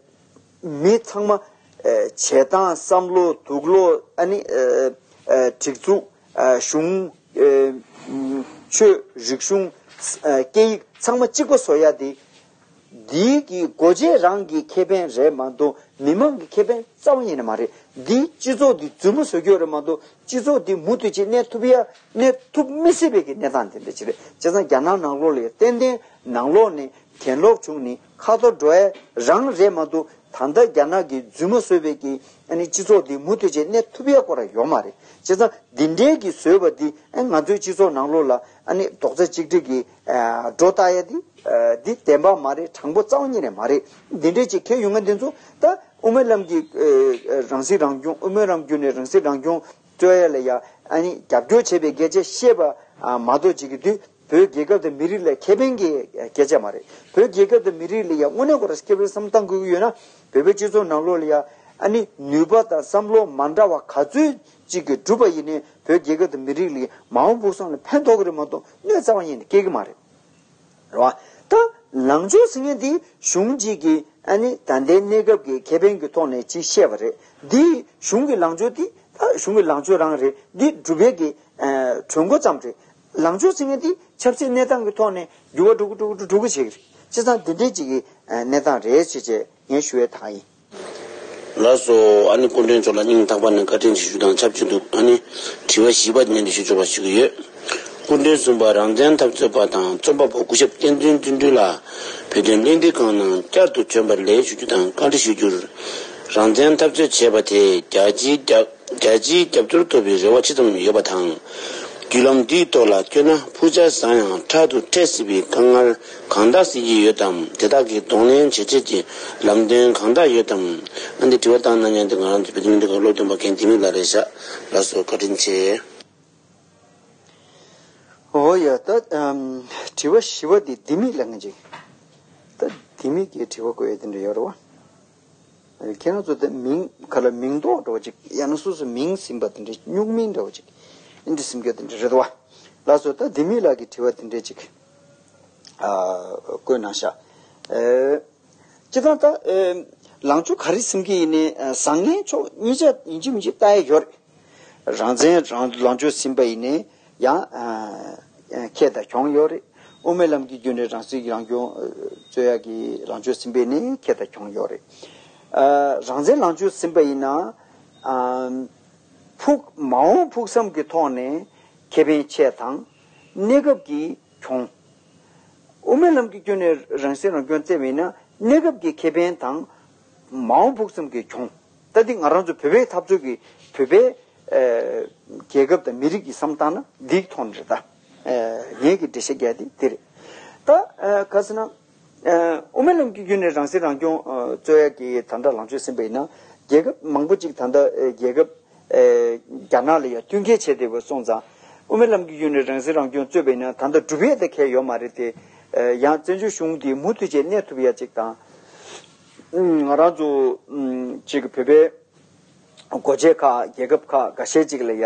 མི་ཚང་མ། ཨ། བྱེད་སྟངས། བསམ་བློ། དུག་ལོག་ཨ་ནི། ཨ། ཨ། སྒྲིག་འཛུགས། ཨ། གཞུང་། ཨ། ཆོས། རིག་གཞུང་། ཨ། སྐད་ཡིག་ཚང་མ་གཅིག་པ་བཟོ་ཡ་དེ། འདིའི་གི་སྒོ་འབྱེད་རང་གི་ཁེ་ཕན་རེད་མ་གཏོགས། མི་མང་གི་ཁེ་ཕན་རྩ་བ་ཉིད་ནས་མ་རེད། འདིས་སྤྱི་ཚོགས་འདི་རྫུན་མ་བཟོ་རྒྱུ་རེད་མ་གཏོགས། སྤྱི་ཚོགས་འདི་མུ་མཐུད་ཅིག་གནས་ཐུབ་ཡ། གནས་ཐུབ་མི་སྲིད་པའི་གི་གནས་སྟངས་དེ་འདྲ་ཅིག་རེད། བྱས་ཙང་རྒྱ་ནག་ནང་ལོགས་ལ་ཡ་ཏན་ཏན་ནང་ལོགས་ནས་གྱེན་ལོག་བྱུང་ནས་ཁ་འཐོར་འགྲོ་ཡ་རང་རེད་མ་གཏོགས། ད་ལྟ་རྒྱ་ནག་གིས་རྫུན་མ་བཟོས་པའི་གི། ཨ་ནི་སྤྱི་ཚོགས་འདི་མུ་མཐུད་བྱས་གནས་ཐུབ་ཡ་སྐོར་ཡོད་མ་རེད། བྱས་ཙང་འདི་འདྲའི་གི་བཟོས་པ་འདི། ཨ། ང་ཚོའི་སྤྱི་ཚོགས་ནང་ལོགས་ལ། ཨ་ནི་རྡོག་རྩ་གཅིག་སྒྲིལ་གྱིས། ཨ། སྒྲོ་བཏགས་ཡ་འདི། ཨ། འདི་བདེན་པ་མ་རེད། དྲང་པོ་རྩ་བ་ཉིད་ནས་མ་རེད། འདི་འདྲའི་ཅིག་འཁྱེར་ཡོང་མཁན་འདི་ཚོ་ད་དབུ་མའི་ལམ་གྱི། ཨ། རང་སྲིད་རང་སྐྱོང་། དབུ་མའི་ལམ་བརྒྱུད་ནས་རང་སྲིད་རང་སྐྱོང་རྩོད་ཡ་ལ་ཡ། ཨ་ནི་རྒྱབ་སྐྱོར་བྱེད་པའི་སྐད་ཆ་བཤད་པ། ཨ། མ་གཏོགས་ཅིག་གི་དུས། བོད་རྒྱལ་ཁབ་དང་མི་རིགས་ལ་ཁེ་ཕན་གྱི་སྐད་ཆ་མ་རེད། བོད་རྒྱལ་ཁབ་དང་མི་རིགས་ལ་ཡང་དངོས་གནས་ཁོ་རང་ཁེ་ཕན་བསམ་བློ་བཏང་དགོས་ཀྱི་ཡོད་ན། བོད་པའི་སྤྱི་ཚོགས་ནང་ལོགས་ལ་ཡང་། ཨ་ནི་ནུས་པ་དང་བསམ་བློ་མ་འདྲ་བ་ག་ཚོད་ཅིག་གིས་བསྒྲུབས་པ་ཡིན་ནའི། བོད་རྒྱལ་ཁབ་དང་མི་རིགས་ལ་མ་འོངས་ཕུགས་བསམ་ལ་ཕན་ཐོགས་ཀྱི་རེད་མ་གཏོགས། གནོད་རྩ་བ་ཉིད་ནས་སྐྱེལ་གྱི་མ་རེད། རེད་བ། ད་ལངས་ཕྱོགས་ཟེར་མཁན་དེ་གཞུང་གཅིག་གིས། ཨ་ནི་ད་ལྟའི་གནས་སྐབས་ཀྱི་ཁེ་ཕན་གྱི་ཐོག་ནས་ཅིག་བཤད་པ་རེད། འདི་གཞུང་གི་ལངས་ཕྱོགས་དེ། ད་གཞུང་གི་ལངས་ཕྱོགས་རང་རེད། འདི་སྒྲུབ་ཡས་ཀྱི། ཨ། གྲོས་འགོ་ཙམ་རེད། ལངས་ཕྱོགས་ཟེར་མཁན་དེ་ཆབ་སྲིད་གནས་སྟངས་ཀྱི་ཐོག་ནས་འགྱུར་བ་འགྲོ་གི་འགྲོ་གི་འགྲོ་གི་བྱེད་ཀྱི་རེད། བྱས་ཙང་འདི་འདྲའི་ཅིག་གི། ཨ། གནས་སྟངས་རེད་ཅེས་བྱས་ངས་ཞུ་ཡས་དེ་ཡིན། ལགས་སོ། ཨ་ནི་སྐུ་མགྲོན་མཆོག་ལ་སྙིང་ཐག་པ་ནས་བཀའ་དྲིན་ཆེ་ཞུ་དང་ཆབས་ཅིག་ཏུ། ཨ་ནི་དྲི་བ་བཞི་པ་ནས་ཞུ་ཆོག་པ་ཞུ་གི་ཡོད། སྐུ་མགྲོན་གསུམ་པ་རང་བཙན་འཐབ་རྩོད་པ་དང་རྩོམ་པ་པོ་སྐུ་ཞབས་བསྟན་འཛིན་བརྩོན་འགྲུས་ལགས་བོད་དོན་གླེང་སྟེགས་ཁང་ནང་བསྐྱར་དུ་བྱོན་པར་ལེགས་ཞུ་རྒྱུ་དང་བཀའ་འདྲི་ཞུ་རྒྱུར། རང་བཙན་འཐབ་རྩོད་བྱས་པ་དེས་རྒྱལ་སྤྱིའི་རྒྱབ། རྒྱལ་སྤྱིའི་རྒྱབ་སྐྱོར་ཐོབ་པའི་རེ་བ་ཅི་ཙམ་ཡོད་པ་དང་། བརྒྱུད་ལམ་འདིའི་ཐོག་ལ་བསྐྱོད་ན་ཕུགས་ཆ་བཟང་ཡང་ཕྲག་ཏུ་འཕྲད་སྲིད་པའི་དཀའ་ངལ་གང་དག་སེལ་གྱི་ཡོད་དམ། དེ་དག་གི་གདོང་ལེན་བྱེད་ཆེད་ཀྱི་ལམ་སྟོན་གང་དག་ཡོད་དམ། ཨ་ནི་དྲི་བ་བཏང་གནང་མཁན་དེ་ང་རང་ཚོ་བོད་མིའི་སྒྲིག་འཛུགས་སློབ་སྟོན་པ་རྒན་ལྡེ་མིག་ལགས་རེད་ཤག་ལགས་སོ། བཀའ་དྲིན་ཆེ། འོ་ཡ། ད་ཨམ་དྲི་བ་བཞི་པ་དེ་ལྡེ་མིག་ལབ་མཁན་ཅིག་ད་ལྡེ་མིག་གིས་དྲི་བ་བཀོད་ཡས་དེ་འདྲ་ཡོད་རེད་བ། ཁྱེད་རང་ཚོ་དེ་མིང་ག་ལ་མིང་འདོགས་འདྲ་བོ་ཅིག་ཡང་ན་སོ་སོ་མིང་ཟིན་པ་དེ་འདྲ། སྨྱུག་མིང་འདྲ་བོ་ཅིག་ཨེ་འདྲ་ཟིན་རྒྱུ་དེ་འདྲ་རེད་བ། ལགས་སོ། ད་ལྡེ་མིག་ལགས་ཀྱི་དྲི་བ་དེ་འདྲ་ཅིག་ཨ། བཀོད་གནང་ཤག་ཨེ། སྤྱིར་བཏང་ད། ཨེ། ལངས་ཕྱོགས་ག་རེ་ཟིན་གྱི་ཡིན་ནའི། ཨ། བཟང་ངན་ཕྱོགས་གཉིས་ཆ་ཡིན་གཅིག་མིན་གཅིག་ལྟ་ཡ་ཡོད་རེད། རང་བཙན་རང་ལངས་ཕྱོགས་ཟིན་པ་ཡིན་ནའི་ཡང་། ཨ། ཁེ་དང་གྱོང་ཡོད་རེད། དབུ་མའི་ལམ་གྱི་བརྒྱུད་ནས་རང་སྲིད་རང་སྐྱོང་རྩོད་ཡག་གི་ལངས་ཕྱོགས་ཟིན་པ་ཡིན་ནའི་ཁེ་དང་གྱོང་ཡོད་རེད། ཨ། རང་བཙན་ལངས་ཕྱོགས་ཟིན་པ་ཡིན་ན། ཨ། ཕུགས། མ་འོངས་ཕུགས་བསམ་གྱི་ཐོག་ནས་ཁེ་ཕན་ཆེ་དང་། གནས་སྐབས་ཀྱི་གྱོང་། དབུ་མའི་ལམ་གྱི་བརྒྱུད་ནས་རང་སྲིད་རང་སྐྱོང་བརྩམས་པ་ཡིན་ན་གནས་སྐབས་ཀྱི་ཁེ་ཕན་དང་། མ་འོངས་ཕུགས་བསམ་གྱི་གྱོང་། ད་འདི་ང་རང་ཚོ་བོད་པའི་འཐབ་རྩོད་ཀྱི། བོད་པའི། ཨེ། རྒྱལ་ཁབ་དང་མི་རིགས་ཀྱི་བསམ་སྟངས་ན་འདིའི་ཐོག་ནས་རེད་ད། ཨེ། ངེད་ཀྱི་འགྲེལ་བཤད་རྒྱག་དེ་འདི་རེད། ད། ཨེ། ག་ཟེར་ན། ཨེ། དབུ་མའི་ལམ་གྱི་བརྒྱུད་ནས་རང་སྲིད་རང་སྐྱོང་། ཨེ། རྩོད་ཡག་གི་ད་ལྟ་ལངས་ཕྱོགས་ཟིན་པ་ཡིན་ན། རྒྱལ་ཁབ་མང་པོ་ཅིག་ད་ལྟ། ཨེ། རྒྱལ་ཁབ། ཨེ། རྒྱ་ནག་ལ་ཡང་མཐུན་རྐྱེན་བྱས་བསྡད་པ་སོང་ཙང་། དབུ་མའི་ལམ་གྱི་བརྒྱུད་ནས་རང་སྲིད་རང་སྐྱོང་རྩོད་པ་ཡིན་ན་ད་ལྟ་སྒྲུབ་ཡས་དེ་གལ་ཡོད་མ་རེད་དེ། ཨེ། ཡང་བཙན་བྱོལ་གཞུང་དེ་མུ་མཐུད་བྱས་གནས་ཐུབ་ཡ་ཅིག་དང་། ཨུམ། ང་རང་ཚོ། ཨུམ། ཅིག་བོད་པའི་སྒོ་འབྱེད་ཁག་རྒྱལ་ཁབ་ཁག་འགའ་ཤས་ཅིག་ལ་ཡ།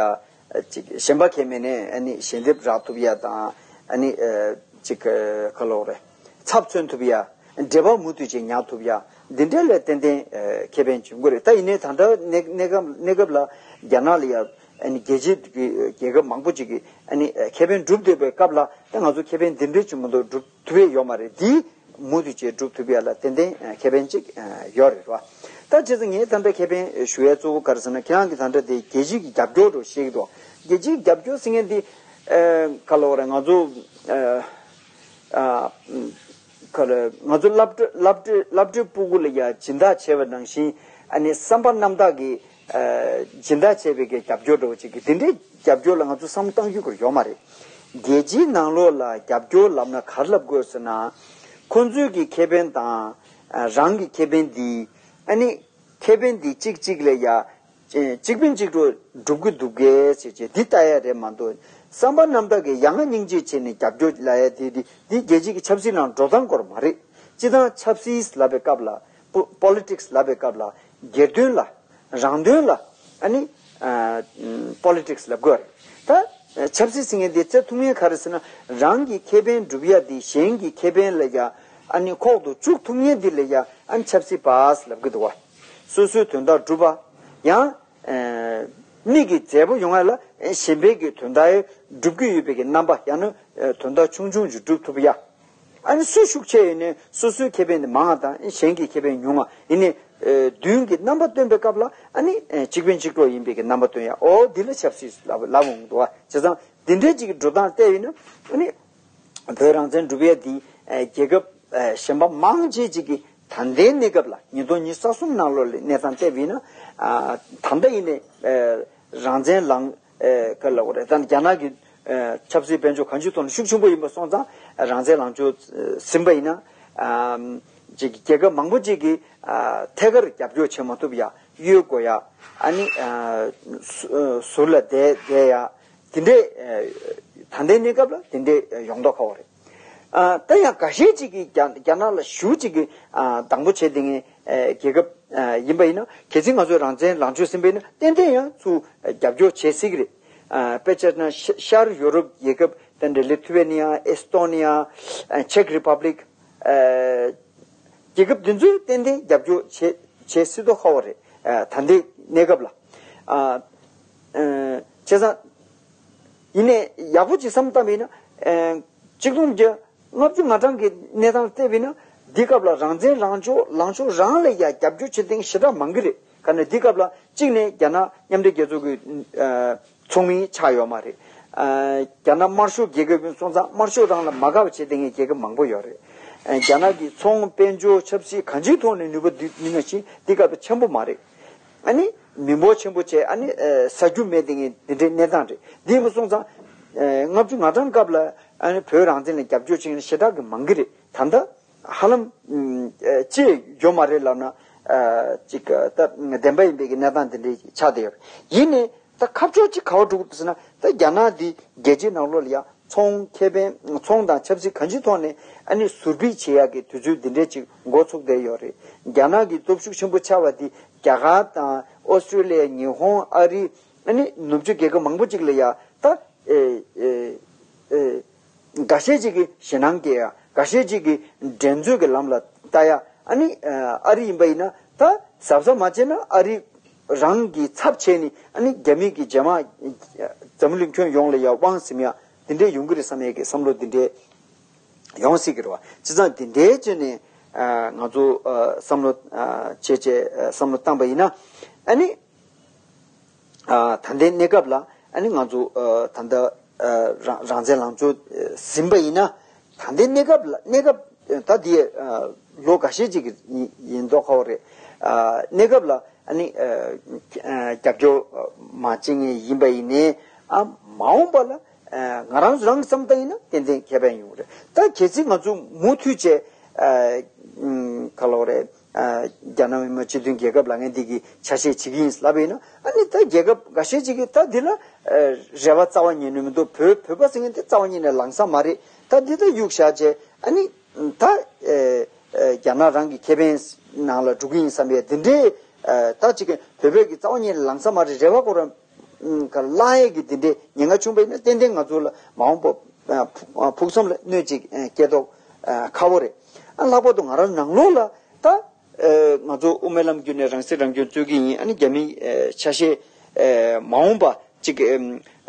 ཅིག་ཞེན་པ་ཁྱད་མེད་ནས། ཨ་ནི་ཞལ་འདེབས་རག་ཐུབ་ཡ་དང་། ཨ་ནི། ཨེ། ཅིག་ཨེ། ག་ལབ་དགོས་རེད། ཚབ་མཚོན་ཐུབ་ཡ། འབྲེལ་བ་མུ་མཐུད་ཅིག་ཉར་ཐུབ་ཡ། འདི་འདྲ་ལ་ཏན་ཏན་ཨ་ཁེ་ཕན་བྱུང་གི་རེད། ད་ཡིན་ནའི་ད་ལྟ་གནས་གནས་སྐབས་གནས་སྐབས་ལ་རྒྱ་ནག་ལ་ཡ་ཨ་ནི་རྒྱལ་སྤྱི་གི་རྒྱལ་ཁབ་མང་པོ་ཅིག་གིས་ཨ་ནི་ཨ་ཁེ་ཕན་སྒྲུབ་བསྡད་པའི་སྐབས་ལ་ད་ང་ཚོ་ཁེ་ཕན་འདི་འདྲ་བྱུང་མི་འདུག་སྒྲུབ་ཐུབ་ཡས་ཡོད་མ་རེད། འདི་མུ་མཐུད་བྱས་སྒྲུབ་ཐུབ་ཡ་ལ་ཏན་ཏན་ཨ་ཁེ་ཕན་ཅིག་ཨ་ཡོད་རེད་བ། ད་བྱས་ཙང་ངས་ད་ལྟ་ཁེ་ཕན་ཞུ་ཡ་གཙོ་བོ་ག་རེ་ཟེར་ན། ཁྱེད་རང་གིས་ད་ལྟ་དེ་རྒྱལ་སྤྱིའི་གི་རྒྱབ་སྐྱོར་འགྲོ་བཤད་ཀྱི་འདུག་རྒྱལ་སྤྱིའི་རྒྱབ་སྐྱོར་ཟེར་མཁན་འདི་ཨ་ག་ལབ་དགོས་རེད། ང་ཚོ་ཨ་ཨ་ག་ལ་ང་ཚོ་སློབ་གྲྭ་སློབ་གྲྭ་སློབ་གྲྭའི་སྤུ་གུ་ལ་ཡ་སྦྱིན་བདག་བྱས་པ་ནང་བཞིན། ཨ་ནི་བསམ་པ་རྣམ་དག་གིས་ཨ་སྦྱིན་བདག་བྱས་པའི་གི་རྒྱབ་སྐྱོར་འདྲ་བོ་ཅིག་གི་དེ་འདྲའི་རྒྱབ་སྐྱོར་ལ་ང་ཚོ་བསམ་བློ་གཏང་རྒྱུ་ཁོར་ཡོད་མ་རེད། རྒྱལ་སྤྱིའི་ནང་ལོགས་ལ་རྒྱབ་སྐྱོར་ལབ་ན་ག་རེ་ལབ་དགོས་ཟེར་ན། ཁོ་ཚོའི་གི་ཁེ་ཕན་དང་ཨ་རང་གི་ཁེ་ཕན་འདི་ཨ་ནི་ཁེ་ཕན་འདི་གཅིག་གཅིག་ལ་ཡ་གཅིག་ཕན་གཅིག་གྲོགས་སྒྲུབ་ཀྱི་འདུག་གས་ཟེར་བྱས་འདི་ལྟ་ཡ་རེད་མ་གཏོགས། བསམ་པ་རྣམ་དག་གིས་ཡ་ང་སྙིང་རྗེ་བྱས་ནས་རྒྱབ་སྐྱོར་ལབ་ཡ་དེ་འདི་འདི་རྒྱལ་སྤྱི་གི་ཆབ་སྲིད་ནང་འགྲོ་སྟངས་སྐོར་མ་རེད། སྤྱིར་བཏང་ཆབ་སྲིད་ལབ་པའི་སྐབས་ལ། པོ་པོ་ལི་ཊིག་སི་ལབ་པའི་སྐབས་ལ་སྒེར་དོན་ལ་རང་དོན་ལ་ཨ་ནི་ཨ་པོ་ལི་ཊིག་སི་ལབ་དགོས་རེད། ད་ཆབ་སྲིད་ཟེར་མཁན་དེ་བརྩི་ཐུབ་མཁན་ག་རེ་ཟེར་ན། རང་གི་ཁེ་ཕན་སྒྲུབ་ཡ་དེ་གཞན་གྱི་ཁེ་ཕན་ལ་ཡ་ཨ་ནི་ཁོག་ཏུ་བཅུག་ཐུབ་མཁན་དེ་ལ་ཡ་ཨ་ནི་ཆབ་སྲིད་པ་ལབ་ཀྱི་འདུག་བ། སོ་སོའི་དོན་དག་སྒྲུབ་པ། ཡང་ཨ་མིག་གི་མཛེས་པོ་ཡོང་ཡ་ལ་གཞན་པའི་གི་དོན་དག་སྒྲུབ་ཀྱི་ཡོད་པའི་གི་རྣམ་པ། ཡང་ན་ཨ་དོན་དག་ཆུང་ཆུང་ཞིག་སྒྲུབ་ཐུབ་ཡ། ཨ་ནི་སུ་ཤུགས་ཆེ་ཡོད་ནའི་སོ་སོའི་ཁེ་ཕན་དེ་མང་བ་དང་གཞན་གྱི་ཁེ་ཕན་ཉུང་བ་ཡིན་ནའི། ཨ་མདུན་གྱི་རྣམ་པ་སྟོན་པའི་སྐབས་ལ་ཨ་ནི་ཨ་གཅིག་ཕན་གཅིག་གྲོགས་ཡིན་པའི་གི་རྣམ་པ་སྟོན་ཡ། ཨོ་འདི་ལ་ཆབ་སྲིད་ལབ་ལབ་འོང་འདུག་བ། བྱས་ཙང་འདི་འདྲའི་ཅིག་གི་འགྲོ་སྟངས་བལྟས་ཡིན་ན། ཨ་ནི་བོད་རང་བཙན་སྒྲུབ་ཡ་འདི་ཨ་རྒྱལ་ཁབ་ཨ་གཞན་པ་མང་ཆེ་ཅིག་གིས་ད་ལྟའི་གནས་སྐབས་ལ་ཉིས་སྟོང་ཉི་ཤུ་རྩ་གསུམ་ནང་ལོགས་ལ་གནས་སྟངས་བལྟས་པ་ཡིན་ན། ཨ་ད་ལྟ་ཡིན་ནའི་ཨ་རང་བཙན་ལངས་ཨེ་ག་ལབ་དགོས་རེད། ད་རྒྱ་ནག་གི་ཨེ་ཆབ་སྲིད་དཔལ་འབྱོར་གང་ཅིའི་ཐོག་ནས་ཤུགས་ཆེན་པོ་ཡིན་པ་སོང་ཙང་། རང་བཙན་ལངས་ཕྱོགས་ཨེ་ཟིན་པ་ཡིན་ན། ཨམ་ཅིག་རྒྱལ་ཁབ་མང་པོ་ཅིག་གིས་ཨ་ཐད་ཀར་རྒྱབ་སྐྱོར་བྱེད་མ་ཐུབ་ཡ། གཡོལ་དགོས་ཡ། ཨ་ནི་ཨ་ཟུ་ཨ་ཟུར་ལ་བསྡད་བསྡད་ཡ། དེ་འདྲའི་ཨེ་ད་ལྟའི་གནས་སྐབས་ལ་དེ་འདྲའི་ཡོང་མདོག་ཁ་པོ་རེད། ཨ་ད་ཡང་འགའ་ཤས་ཅིག་གིས་རྒྱ་རྒྱ་ནག་ལ་ཞེ་པོ་ཅིག་གིས་ཨ་སྡང་པོ་བྱེད་བསྡད་མཁན་ཨ་རྒྱལ་ཁབ་ཨ་ཡིན་པ་ཡིན་ན། གལ་སྲིད་ང་ཚོས་རང་བཙན་ལངས་ཕྱོགས་ཟིན་པ་ཡིན་ན། ཏན་ཏན་ཡང་ཚུར་རྒྱབ་སྐྱོར་བྱེད་སྲིད་ཀྱི་རེད། ཨ་དཔེ་བྱས་ན་ཤ་ཤར་ཡོ་རོབ་རྒྱལ་ཁབ་དེ་འདྲ་ལི་ཐུ་ཝེ་ནི་ཡ། ཨེ་སི་ཏོ་ནི་ཡ། ཨ་ཅེག་རི་པབ་ལིག་ཨ་རྒྱལ་ཁབ་དེ་ཚོས་ཏན་ཏན་རྒྱབ་སྐྱོར་བྱེད་བྱེད་སྲིད་མདོག་ཁ་པོ་རེད། ཨ་ད་ལྟའི་གནས་སྐབས་ལ། ཨ་ཨ་བྱས་ཙང་ཡིན་ནའི་ཡག་པོ་ཅིག་བསམ་བཏང་བ་ཡིན་ན། ཨ་ཆིག་སྟོང་དགུ་བརྒྱ་ལྔ་བཅུ་ང་གྲངས་ཀྱི་གནས་སྟངས་བལྟས་པ་ཡིན་ན། འདི་སྐབས་ལ་རང་བཙན་རང་ཕྱོགས་ལངས་ཕྱོགས་རང་ལ་ཡ་རྒྱབ་སྐྱོར་བྱེད་མཁན་ཞེ་དྲག་མང་གི་རེད། ག་ནས་འདི་སྐབས་ལ་གཅིག་ནས་རྒྱ་ནག་མཉམ་འབྲེལ་རྒྱལ་ཚོགས་ཀྱི་ཨ་ཚོགས་མི་ཆགས་ཡོད་མ་རེད། ཨ་རྒྱ་ནག་དམར་ཤོག་རྒྱལ་ཁབ་ཡིན་སོང་ཙང་དམར་ཤོག་རང་ལ་མ་དགའ་བ་བྱེད་མཁན་རྒྱལ་ཁབ་མང་པོ་ཡོད་རེད། ཨ་རྒྱ་ནག་གི་ཚོང་དཔལ་འབྱོར་ཆབ་སྲིད་གང་ཅིའི་ཐོག་ནས་ནུས་པ་འདི་ནུས་ན་ཕྱིན་འདི་སྐབས་ལ་ཆེན་པོ་མ་རེད། ཨ་ནི་མི་འབོར་ཆེན་པོ་བྱས། ཨ་ནི་ཨ་ཟ་རྒྱུ་མེད་དེ་ངས་འདི་འདྲའི་གནས་སྟངས་རེད། འདི་ཡིན་པ་སོང་ཙང་ཨ་ལྔ་བཅུ་ང་གྲངས་སྐབས་ལ་ཨ་ནི་བོད་རང་བཙན་ལ་རྒྱབ་སྐྱོར་བྱེད་མཁན་ཞེ་དྲག་གི་མང་གི་རེད། ད་ལྟ་ཧ་ལམ་ཨ་ཅི་ཡོད་མ་རེད་ལབ་ན་ཨ་ཅིག་ད་བདེན་པ་ཡིན་པའི་གི་གནས་སྟངས་འདི་འདྲའི་ཆགས་བསྡད་ཡོད་རེད། ཡིན་ནའི་ད་ཁ་ཕྱོགས་ཅིག་ག་པར་འགྲོ་གི་འདུག་ཟེར་ན། ད་རྒྱ་ནག་འདི་རྒྱལ་སྤྱིའི་ནང་ལོགས་ལ་ཡ་ཚོང་ཁེ་ཕན་ཚོང་དང་ཆབ་སྲིད་གང་ཅིའི་ཐོག་ནས་ཨ་ནི་ཟུར་ཕུད་བྱེད་ཡག་གི་དུས་ཚོད་འདི་འདྲའི་ཅིག་འགོ་ཚུགས་བསྡད་ཡོད་རེད། རྒྱ་ནག་གི་སྟོབས་ཤུགས་ཆེན་པོ་ཆགས་པ་འདི་རྒྱ་གར་དང་ཨོ་སི་ཀྲོ་ལི་ཡ། ཉི་ཧོང་། ཨ་རི། ཨ་ནི་ནུབ་ཕྱོགས་རྒྱལ་ཁབ་མང་པོ་ཅིག་ལ་ཡ་ད་ཨེ་ཨེ་ཨེ་འགའ་ཤས་ཅིག་གིས་ཞེད་སྣང་སྐྱེ་ཡ། འགའ་ཤས་ཅིག་གིས་འགྲན་རྩོད་ཀྱི་ལམ་ལ་ལྟ་ཡ། ཨ་ནི་ཨ་རི་ཡིན་པ་ཡིན་ན་ད་གཟབ་གཟབ་མ་བྱས་ན་ཨ་རི་རང་གི་ཚབ་བྱས་ནས་ཨ་ནི་རྒྱ་མི་གི་རྗེས་མ་འཛམ་གླིང་ཁྱོན་ཡོངས་ལ་ཡ་དབང་ཟིན་ཡ་འདི་འདྲའི་ཡོང་གི་རེད་བསམ་ཡས་ཀྱི་བསམ་བློ་འདི་འདྲའི་ཡོང་སྲིད་ཀྱི་རེད་བ། བྱས་ཙང་འདི་འདྲའི་བྱས་ནས་ཨ་ང་ཚོ་ཨ་བསམ་བློ་ཨ་བྱས་བྱས་ཨ་བསམ་བློ་བཏང་པ་ཡིན་ན། ཨ་ནི་ཨ་ད་ལྟའི་གནས་སྐབས་ལ་ཨ་ནི་ང་ཚོ་ཨ་ད་ལྟ་ཨ་རང་རང་བཙན་ལངས་ཕྱོགས་ཨ་ཟིན་པ་ཡིན་ན། ད་ལྟའི་གནས་སྐབས་ལ་གནས་སྐབས་ད་འདི་ཨ་ལོ་འགའ་ཤས་ཅིག་གི་ཡིན་མདོག་ཁ་པོ་རེད། ཨ་གནས་སྐབས་ལ་ཨ་ནི་ཨ་ཨ་རྒྱབ་སྐྱོར་མ་བྱེད་མཁན་ཡིན་པ་ཡིན་ནའི། ཨ་མ་འོངས་པ་ལ་ཨ་ང་རང་རང་བསམ་བཏང་ཡིན་ན་ཏན་ཏན་ཁེ་ཕན་ཡོང་རེད། ད་གལ་སྲིད་ང་ཚོ་མུ་མཐུད་བྱས་ཨ་ཨམ་ག་ལབ་རེད། ཨ་རྒྱ་ནག་མི་དམངས་སྤྱི་མཐུན་རྒྱལ་ཁབ་ལབ་མཁན་འདི་གི་ཆ་ཤས་བྱེད་ཀྱི་ཡིན་ལབ་པ་ཡིན་ན། ཨ་ནི་ད་རྒྱལ་ཁབ་འགའ་ཤས་ཅིག་གིས་ད་འདི་ལ་ཨ་རེ་བ་རྩ་བ་ཉིད་ནས་མི་འདུག་བོད་བོད་པ་ཟེར་མཁན་དེ་རྩ་བ་ཉིད་ནས་ལངས་ས་མ་རེད། ད་འདི་ད་གཡུག་བཞག་བྱས། ཨ་ནི་ད་ཨ་ཨ་རྒྱ་ནག་རང་གི་ཁེ་ཕན་ནང་ལ་འགྲོ་གི་ཡིན་བསམ་པའི་འདི་འདྲའི་ཨ་ད་ཅིག་བོད་བོད་ཀྱི་རྩ་བ་ཉིད་ནས་ལངས་ས་མ་རེད། རེ་བ་ཁོ་རང་ཨུམ་ག་བླངས་ཡས་ཀྱི་འདི་འདྲའི་ཉེན་ཁ་བྱུང་བ་ཡིན་ན། ཏན་ཏན་ང་ཚོ་ལ་མ་འོངས་པ་ཨ་ཕུགས་ཨ་ཕུགས་བསམ་ལ་གནོད་ཅིག་ཨ་སྐྱེ་མདོག་ཨ་ཁ་པོ་རེད། ཨ་ལྷག་པར་དུ་ང་རང་ནང་ལོགས་ལ་ད་ ཨ་ང་ཚོ་དབུ་མའི་ལམ་བརྒྱུད་ནས་རང་སྲིད་རང་སྐྱོང་རྩོད་ཀྱི་ཡིན། ཨ་ནི་རྒྱ་མིའི་ཨ་ཆ་ཤས་ཨ་མ་འོངས་པ་ཅིག་ཨ་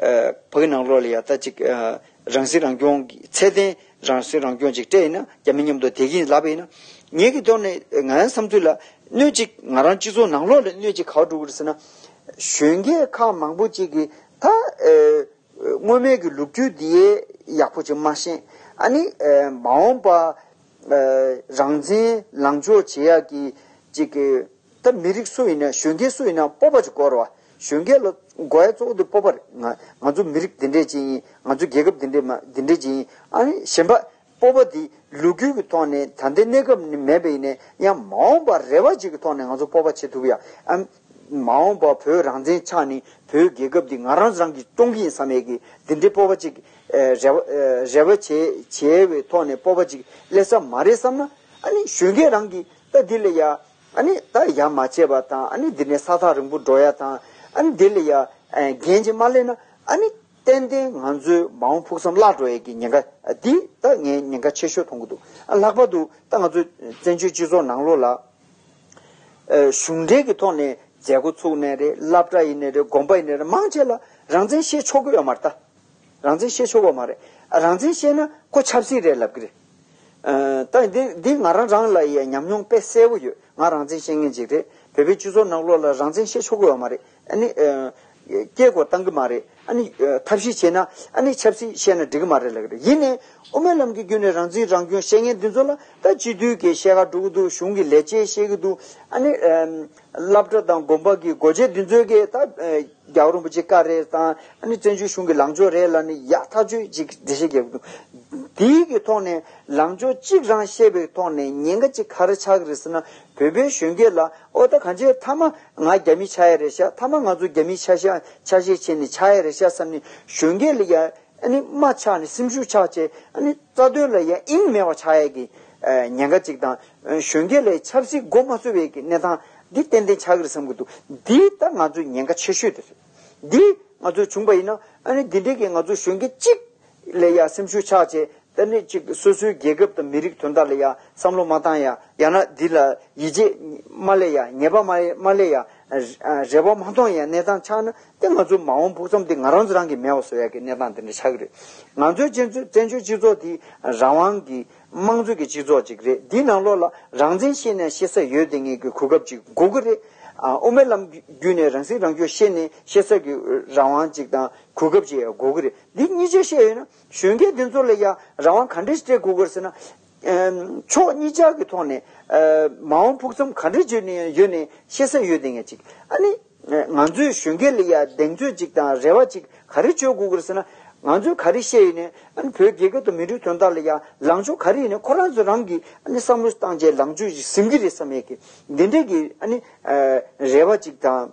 ཨ་ཕ་གི་ནང་ལོགས་ལ་ཡ་ད་ཅིག་ཨ་རང་སྲིད་རང་སྐྱོང་གི་ཚད་ལྡན་རང་སྲིད་རང་སྐྱོང་ཅིག་སྤྲད་ཡིན་ན་རྒྱ་མི་མཉམ་དུ་བསྡད་ཀྱི་ཡིན་ལབ་པ་ཡིན་ན། ངེད་ཀྱི་ཐོག་ནས་ང་རང་བསམ་ཚུལ་ལ་གནོད་ཅིག་ང་རང་སྤྱི་ཚོགས་ནང་ལོགས་ལ་གནོད་ཅིག་ག་པར་འགྲོ་གི་རེད་ཟེར་ན། གཞོན་སྐྱེས་ཁག་མང་པོ་ཅིག་གིས་ད་ཨ། སྔོན་མའི་གི་ལོ་རྒྱུས་འདི་ཡང་ཡག་པོ་ཅིག་མ་ཤེས། ཨ་ནི་ཨ་མ་འོངས་པ་ཨ་རང་བཙན་ལངས་ཕྱོགས་བྱེད་ཡག་གི་ཅིག་གི་ད་མི་རིགས་སུ་ཡིན་ན་གཞོན་སྐྱེས་སུ་ཡིན་ན་སྤོབས་པ་ཅིག་དགོས་རེད་བ། གཞོན་སྐྱེས་ལ་དགོས་ཡ་གཙོ་བོ་དེ་སྤོབས་པ་རེད། ང་ང་ཚོ་མི་རིགས་འདི་འདྲས་ཅིག་ཡིན། ང་ཚོ་རྒྱལ་ཁབ་འདི་འདྲས་མ་འདི་འདྲས་ཅིག་ཡིན། ཨ་ནི་གཞན་པ་སྤོབས་པ་འདི་ལོ་རྒྱུས་ཀྱི་ཐོག་ནས་ད་ལྟའི་གནས་སྐབས་ནས་མེད་པ་ཡིན་ནའི་ཡང་མ་འོངས་པ་རེ་བ་ཅིག་གི་ཐོག་ནས་ང་ཚོ་སྤོབས་པ་བྱེད་ཐུབ་ཡ། ཨ་མ་འོངས་པ་བོད་རང་བཙན་ཆགས་ནས་བོད་རྒྱལ་ཁབ་འདི་ང་རང་རང་གིས་སྐྱོང་གི་ཡིན་བསམ་ཡས་ཀྱི་འདི་འདྲའི་སྤོབས་པ་ཅིག་ཨ་རེ་བ་ཨ་རེ་བ་བྱེད་བྱེད་པའི་ཐོག་ནས་སྤོབས་པ་ཅིག་སླེབས་ས་མ་རེད་བསམ་ན། ཨ་ནི་གཞོན་སྐྱེས་རང་གིས་ད་འདི་ལ་ཡ་ཨ་ནི་ད་ཡ་མ་བྱས་པ་དང་། ཨ་ནི་འདི་ནས་ས་ཐག་རིང་པོ་འགྲོ་ཡ་དང་། ཨ་ནི་འདི་ལ་ཡ་ཨ་འགན་ཅིག་མ་ལེན་ན། ཨ་ནི་ཏན་ཏན་ང་ཚོའི་མ་འོངས་ཕུགས་བསམ་བརླག་འགྲོ་ཡས་ཀྱི་ཉེན་ཁ་འདི་ད་ངས་ཉེན་ཁ་ཆེ་ཤོས་མཐོང་གི་འདུག་ཨ་ལྷག་པར་དུ་ད་ང་ཚོའི་བཙན་བྱོལ་སྤྱི་ཚོགས་ནང་ལོགས་ལ་ཨ་གཞུང་འབྲེལ་གྱི་ཐོག་ནས་མཛད་སྒོ་ཚུགས་ནའི་རེད། སློབ་གྲྭ་ཡིན་ནའི་རེད། དགོན་པ་ཡིན་ནའི་རེད། མང་ཆེ་ལ་རང་བཙན་བཤད་ཆོག་གི་ཡོད་མ་རེད་ད། རང་བཙན་བཤད་ཆོག་གི་ཡོད་མ་རེད། ཨ་རང་བཙན་བཤད་ན་ཁོ་ཆབ་སྲིད་རེད་ལབ་ཀྱི་རེད། ཨ་ད་འདི་འདི་ང་རང་རང་ལ་ཡ་ཉམས་མྱོང་དཔེ་གསལ་པོ་ཡོད། ང་རང་བཙན་བཤད་མཁན་ཅིག་རེད། བོད་པའི་སྤྱི་ཚོགས་ནང་ལོགས་ལ་རང་བཙན་བཤད་ཆོག་གི་ཡོད་མ་རེད། ཨ་ནི་ཨ་སྐད་སྐོར་བཏང་གི་མ་རེད། ཨ་ནི་ཨ་ཐབས་ཤེས་བྱས་ན་ཨ་ནི་ཆབ་སྲིད་བཤད་ན་འགྲིག་གི་མ་རེད་ལབ་ཀྱི་རེད། ཡིན་ནའི་དབུ་མའི་ལམ་གྱི་བརྒྱུད་ནས་རང་བཙན་རང་སྐྱོང་བཤད་མཁན་འདི་ཚོ་ལ་ད་སྤྱི་འཐུས་ཀྱི་བཤད་ག་འགྲོ་གི་འདུག་གཞུང་གི་ལས་བྱེད་བཤད་ཀྱི་འདུག་ཨ་ནི་ཨ་སློབ་གྲྭ་དང་དགོན་པ་གི་སྒོ་འབྱེད་འདི་ཚོའི་གི་ད་ཨ་རྒྱལ་བ་རིན་པོ་ཆེ་བཀའ་རེད་དང་། ཨ་ནི་བཙན་བྱོལ་གཞུང་གི་ལངས་ཕྱོགས་རེད་ལབ་ནས་ཡག་ཐག་ཆོད་ཅིག་འགྲེལ་བཤད་རྒྱབ་ཀྱི་འདུག་དེའི་གི་ཐོག་ནས་ལངས་ཕྱོགས་གཅིག་རང་བཤད་པའི་ཐོག་ནས་ཉེན་ཁ་ཅིག་ག་རེ་ཆགས་ཀྱི་རེད་ཟེར་ན། བོད་པའི་གཞོན་སྐྱེས་ལ་ཨོ་ད་གང་ཅི་མཐའ་མ་ང་རྒྱ་མི་ཆགས་ཡ་རེད་ཤག་མཐའ་མ་ང་ཚོ་རྒྱ་མི་ཆ་ཤས་ཆ་ཤས་བྱས་ནས་ཆགས་ཡ་རེད་ཤག་བསམ་ནས་གཞོན་སྐྱེས་ལ་ཡ་ཨ་ནི་རྨ་ཆགས་ནས་སེམས་ཤུགས་ཆག་བྱས། ཨ་ནི་རྩ་དོན་ལ་ཡ་དབྱིངས་མེད་པ་ཆགས་ཡ་གི་ཨ་ཉེན་ཁ་ཅིག་དང་། གཞོན་སྐྱེས་ལ་ཆབ་སྲིད་མགོ་མ་ཚོས་པའི་གི་གནས་སྟངས་འདི་ཏན་ཏན་ཆགས་ཀྱི་རེད་བསམ་གྱི་འདུག་འདི་ད་ང་ཚོའི་ཉེན་ཁ་ཆེ་ཤོས་དེ་རེད། འདི་ང་ཚོས་བྱུང་པ་ཡིན་ན། ཨ་ནི་འདི་འདྲའི་གི་ང་ཚོ་གཞོན་སྐྱེས་གཅིག་ལ་ཡ་སེམས་ཤུགས་ཆག་བྱས། ད་ནི་གཅིག་སོ་སོའི་རྒྱལ་ཁབ་དང་མི་རིགས་དོན་དག་ལ་ཡ་བསམ་བློ་མ་བཏང་ཡ། ཡང་ན་འདི་ལ་ཡིད་ཆེས་མ་སླེབས་ཡ། ཉེས་པ་མ་མ་སླེབས་ཡ། རེ་བ་མ་གཏོང་ཡ་གནས་སྟངས་ཆགས་ན། དེ་ང་ཚོའི་མ་འོངས་ཕུགས་བསམ་དེ་ང་རང་ཚོ་རང་གིས་མེད་པ་བཟོ་ཡ་གི་གནས་སྟངས་དེ་འདྲ་ཆགས་ཀྱི་རེད། ང་ཚོའི་སྤྱི་ཚོགས་བཙན་བྱོལ་སྤྱི་ཚོགས་དེ་རང་དབང་གི་དམངས་གཙོ་གི་སྤྱི་ཚོགས་ཅིག་རེད། འདིའི་ནང་ལོགས་ལ་རང་བཙན་བཤད་ནས་བཤད་ས་ཡོད་དེ་ངེས་ཀྱི་གོ་སྐབས་ཅིག་དགོས་ཀྱི་རེད། ཨ་དབུ་མའི་ལམ་བརྒྱུད་ནས་རང་སྲིད་རང་སྐྱོང་བཤད་ནས་བཤད་ས་གི་རང་དབང་ཅིག་དང་གོ་སྐབས་ཅིག་ཡང་དགོས་ཀྱི་རེད། འདི་གཉིས་ཆ་བཤད་ཡོད་ན་གཞོན་སྐྱེས་འདི་ཚོ་ལ་ཡང་རང་དབང་ག་འདྲ་སྤྲད་དགོས་ཀྱི་རེད་ཟེར་ན། ཨམ་ཕྱོགས་གཉིས་ཆ་གི་ཐོག་ནས་ཨ་མ་འོངས་ཕུགས་བསམ་ག་འདྲ་བརྗོད་ནས་ཡོད་ནས་བཤད་ས་ཡོད་དེ་ངེས་ཅིག་ཨ་ནི། ང་ཚོས་གཞོན་སྐྱེས་ལ་ཡ་གདེང་ཚོད་ཅིག་དང་རེ་བ་ཅིག་ག་རེ་བཅོལ་དགོས་ཀྱི་རེད་ཟེར་ན། ང་ཚོས་ག་རེ་བཤད་ཡིན་ནའི་ཨ་ནི་བོད་རྒྱལ་ཁབ་དང་མི་རིགས་དོན་དག་ལ་ཡ་ལངས་ཕྱོགས་ག་རེ་ཡིན་ནའི་ཁོ་རང་ཚོ་རང་གིས་ཨ་ནི་བསམ་བློ་བཏང་བྱས་ལངས་ཕྱོགས་ཅིག་ཟིན་གྱི་རེད་བསམ་ཡས་ཀྱི་འདི་འདྲས་ཀྱི་ཨ་ནི་ཨ་རེ་བ་ཅིག་དང་།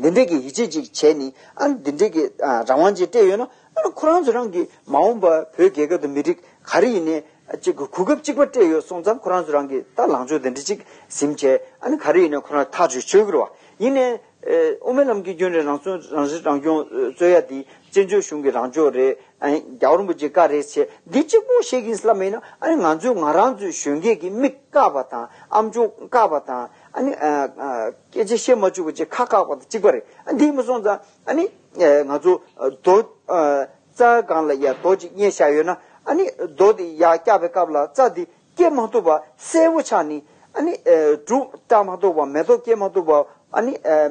འདི་འདྲས་ཀྱི་ཡིད་ཆེས་ཅིག་བྱས་ནས་ཨ་ནི་འདི་འདྲས་ཀྱི་ཨ་རང་དབང་ཅིག་སྤྲད་ཡོད་ན། ཨ་ནི་ཁོ་རང་ཚོ་རང་གིས་མ་འོངས་པ་བོད་རྒྱལ་ཁབ་དང་མི་རིགས་ག་རེ་ཡིན་ནའི། ཅིག་གི་གོ་སྐབས་གཅིག་པ་སྤྲད་ཡོད་སོང་ཙང་ཁོ་རང་ཚོ་རང་གིས་ད་ལངས་ཕྱོགས་དེ་འདྲ་ཅིག་ཟིན་བྱས། ཨ་ནི་ག་རེ་ཡིན་ན་ཁོ་རང་ཐག་གཅོད་བྱེད་དགོས་རེད་བ། ཡིན་ནའི་ཨེ་དབུ་མའི་ལམ་གྱི་རྒྱུན་རིང་རང་སྲོག་རང་སྲིད་རང་སྐྱོང་རྩོད་ཡ་དེ་བཙན་བྱོལ་གཞུང་གི་ལངས་ཕྱོགས་རེད། ཨ་ནི་རྒྱལ་བ་རིན་པོ་ཆེ་བཀའ་རེད་བྱས་འདི་གཅིག་པོ་བཤད་ཀྱིན་ལབ་མིན་ན། ཨ་ནི་ང་ཚོས་ང་རང་ཚོའི་གཞོན་སྐྱེས་ཀྱི་མིག་བཀག་པ་དང་ཨམ་ཅོག་བཀག་པ་དང་། ཨ་ནི་ཨ་ཨ་སྐད་ཆ་བཤད་མ་བཅུག་པ་ཅིག་ཁ་བཀག་པ་དང་གཅིག་པ་རེད། ཨ་འདི་མ་སོང་ཙང་ཨ་ནི་ཨ་ང་ཚོ་རྡོ་ཨ་རྩྭ་སྒང་ལ་ཡ་རྡོ་ཅིག་བསྙལ་བཞག་ཡོད་ན། ཨ་ནི་རྡོ་དེ་ཡར་བཀྱག་པའི་སྐབས་ལ་རྩྭ་དེ་སྐྱེ་མ་ཐུབ་པ་སེར་པོ་ཆགས་ནས། ཨ་ནི་ཨ་འབྲུ་བཏགས་མ་ཐུབ་པ། མེ་ཏོག་སྐྱེ་མ་ཐུབ་པ། ཨ་ནི་ཨ་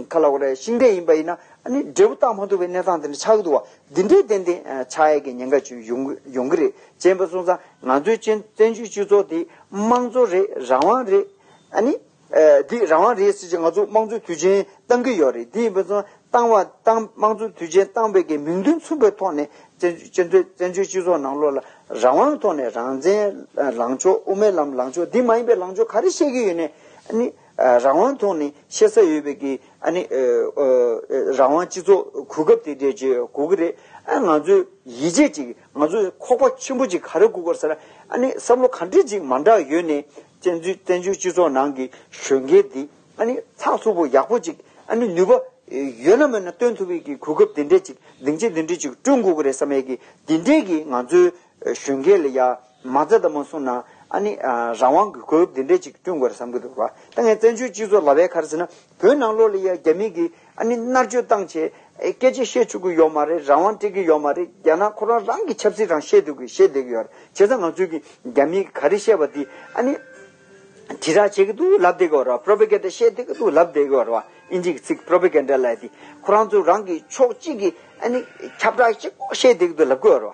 ག་ལབ་དགོས་རེད། ཤིང་འབྲས་ཡིན་པ་ཡིན་ན་ཨ་ནི་འབྲས་བུ་བཏགས་མ་ཐུབ་པའི་གནས་སྟངས་དེ་འདྲ་ཆགས་ཀྱི་འདུག་བ། འདི་འདྲའི་ཏན་ཏན་ཨ་ཆགས་ཡས་ཀྱི་ཉེན་ཁ་ཅིག་ཡོང་ཡོང་གི་རེད། བྱས་པ་སོང་ཙང་ང་ཚོའི་བཙན་བཙན་བྱོལ་སྤྱི་ཚོགས་དེ་དམངས་གཙོ་རེད། རང་དབང་རེད། ཨ་ནི། ཨ་འདི་རང་དབང་རེད་ཟེར་ཅིག་ང་ཚོ་དམངས་གཙོའི་དུས་ཆེན་བཏང་གི་ཡོད་རེད། འདི་ཡིན་པ་སོང་བཏང་བ་བཏང་དམངས་གཙོའི་དུས་ཆེན་བཏང་བའི་གི་མིང་དོན་མཚུངས་པའི་ཐོག་ནས་བཙན་བཙན་བཙན་བྱོལ་སྤྱི་ཚོགས་ནང་ལོགས་ལ་རང་དབང་ཐོག་ནས་རང་བཙན་ལངས་ཕྱོགས། དབུ་མའི་ལམ་ལངས་ཕྱོགས། འདི་མ་ཡིན་པའི་ལངས་ཕྱོགས་ག་རེ་བཤད་ཀྱི་ཡོད་ནས། ཨ་ནི་ཨ་རང་དབང་ཐོག་ནས་བཤད་ས་ཡོད་པའི་གི་ཨ་ནི་ཨ་ཨ་རང་དབང་སྤྱི་ཚོགས་གོ་སྐབས་དེ་འདྲས་ཅིག་དགོས་ཀྱི་རེད། ཨ་ང་ཚོས་ཡིད་ཆེས་ཅིག་ང་ཚོས་ཁོག་པ་ཆེན་པོ་ཅིག་ག་རེ་དགོས་ཀྱི་རེད་ཟེར་ན། ཨ་ནི་བསམ་བློ་ག་འདྲས་ཅིག་མ་འདྲ་ཡོད་ནས་བཙན་བཙན་བཙན་བྱོལ་སྤྱི་ཚོགས་ནང་གི་གཞོན་སྐྱེས་འདི་ཨ་ནི་ཚགས་ཚུད་པོ་ཡག་པོ་ཅིག་ཨ་ནི་ནུས་པ་ཡོད་ན་མེད་ན་སྟོན་ཐུབ་པའི་གི་གོ་སྐབས་དེ་འདྲས་ཅིག་སྡིངས་ཆ་དེ་འདྲས་ཅིག་བསྐྲུན་དགོས་ཀྱི་རེད་བསམ་ཡས་ཀྱི་དེ་འདྲས་ཀྱི་ང་ཚོའི་གཞོན་སྐྱེས་ལ་ཡ་མ་རྩ་དང་མ་སོང་ན་ ཨ་ནི་ཨ་རང་དབང་གི་གོ་སྐབས་འདི་འདྲས་ཅིག་བསྐྲུན་དགོས་རེད་བསམ་གྱི་འདུག་བ། ད་ངས་བཙན་བྱོལ་སྤྱི་ཚོགས་ལབ་པའི་ཁར་ཟེར་ན། བོད་ནང་ལོགས་ལ་ཡ་རྒྱ་མི་གིས་ཨ་ནི་མནར་གཅོད་བཏང་བྱས་ཨེ་སྐད་ཆ་བཤད་ཆོག་གི་ཡོད་མ་རེད། རང་དབང་སྤྲད་ཀྱི་ཡོད་མ་རེད། རྒྱ་ནག་ཁོ་རང་རང་གི་ཆབ་སྲིད་རང་བཤད་འདུག་གི་བཤད་བསྡད་ཀྱི་ཡོད་རེད། བྱས་ཙང་ང་ཚོས་ཀྱི་རྒྱ་མི་གིས་ག་རེ་བཤད་པ་དེ་ཨ་ནི་དྲིལ་བསྒྲགས་བྱེད་ཀྱི་འདུག་ལབ་བསྡད་ཀྱི་ཡོད་རེད་བ། པྲོ་པ་གན་ཌ་བཤད་བསྡད་ཀྱི་འདུག་ལབ་བསྡད་ཀྱི་ཡོད་རེད་བ། ཨིན་ཇི་གི་ཚིག་པྲོ་པ་གན་ཌ་ལབ་ཡ་དེ་ཁོ་རང་ཚོ་རང་གི་ཕྱོགས་གཅིག་གི་ཨ་ནི་ཁྱབ་བསྒྲགས་གཅིག་པོ་བཤད་བསྡད་ཀྱི་འདུག་ལབ་ཀྱི་ཡོད་རེད་བ།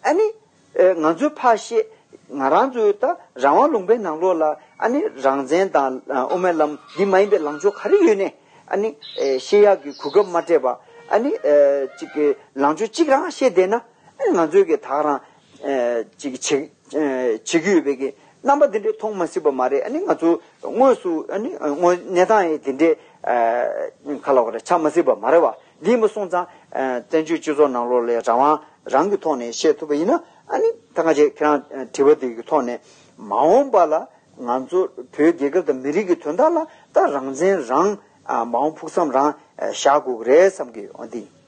ཨ་ནི། ཨེ་ང་ཚོའི་ཕར་བཤད། ང་རང་ཚོའི་ད་རང་དབང་ལུང་པའི་ནང་ལོགས་ལ་ཨ་ནི་རང་བཙན་དང་ཨ་དབུ་མའི་ལམ་འདི་མ་ཡིན་པའི་ལངས་ཕྱོགས་ག་རེ་ཡོད་ནས་ཨ་ནི་ཨེ་བཤད་ཡག་གི་གོ་སྐབས་མ་སྤྲད་པ། ཨ་ནི་ཨེ་ཅིག་གི་ལངས་ཕྱོགས་གཅིག་རང་བཤད་བསྡད་ན་ཨ་ནི་ང་ཚོའི་གི་ད་ག་རང་ཨེ་ཅིག་བྱེད་ཨེ་བྱེད་ཀྱི་ཡོད་པའི་གི་རྣམ་པ་འདི་འདྲས་མཐོང་མ་སྲིད་པ་མ་རེད། ཨ་ནི་ང་ཚོ་དངོས་སུ་ཨ་ནི་དངོས་གནས་སྟངས་ཡང་འདི་འདྲས་ཨེ་ཁ་ལོག་རེ་ཆགས་མ་སྲིད་པ་མ་རེད་བ། འདི་ཡིན་པ་སོང་ཙང་ཨེ་བཙན་བྱོལ་སྤྱི་ཚོགས་ནང་ལོགས་ལ་རང་དབང་རང་གི་ཐོག་ནས་བཤད་ཐུབ་པ་ཡིན་ན། ཨ་ནི་ད་ག་ཅིག་ཁྱེད་རང་དྲི་བ་འདི་གི་ཐོག་ནས་མ་འོངས་པ་ལ་ང་ཚོ་བོད་རྒྱལ་ཁབ་དང་མི་རིགས་ཀྱི་དོན་དག་ལ་ད་རང་བཙན་རང་ཨ་མ་འོངས་ཕུགས་བསམ་རང་ཨ་བཞག་དགོས་ཀྱི་རེད་བསམ་གྱི་ཡོད། འདི་ཡིན།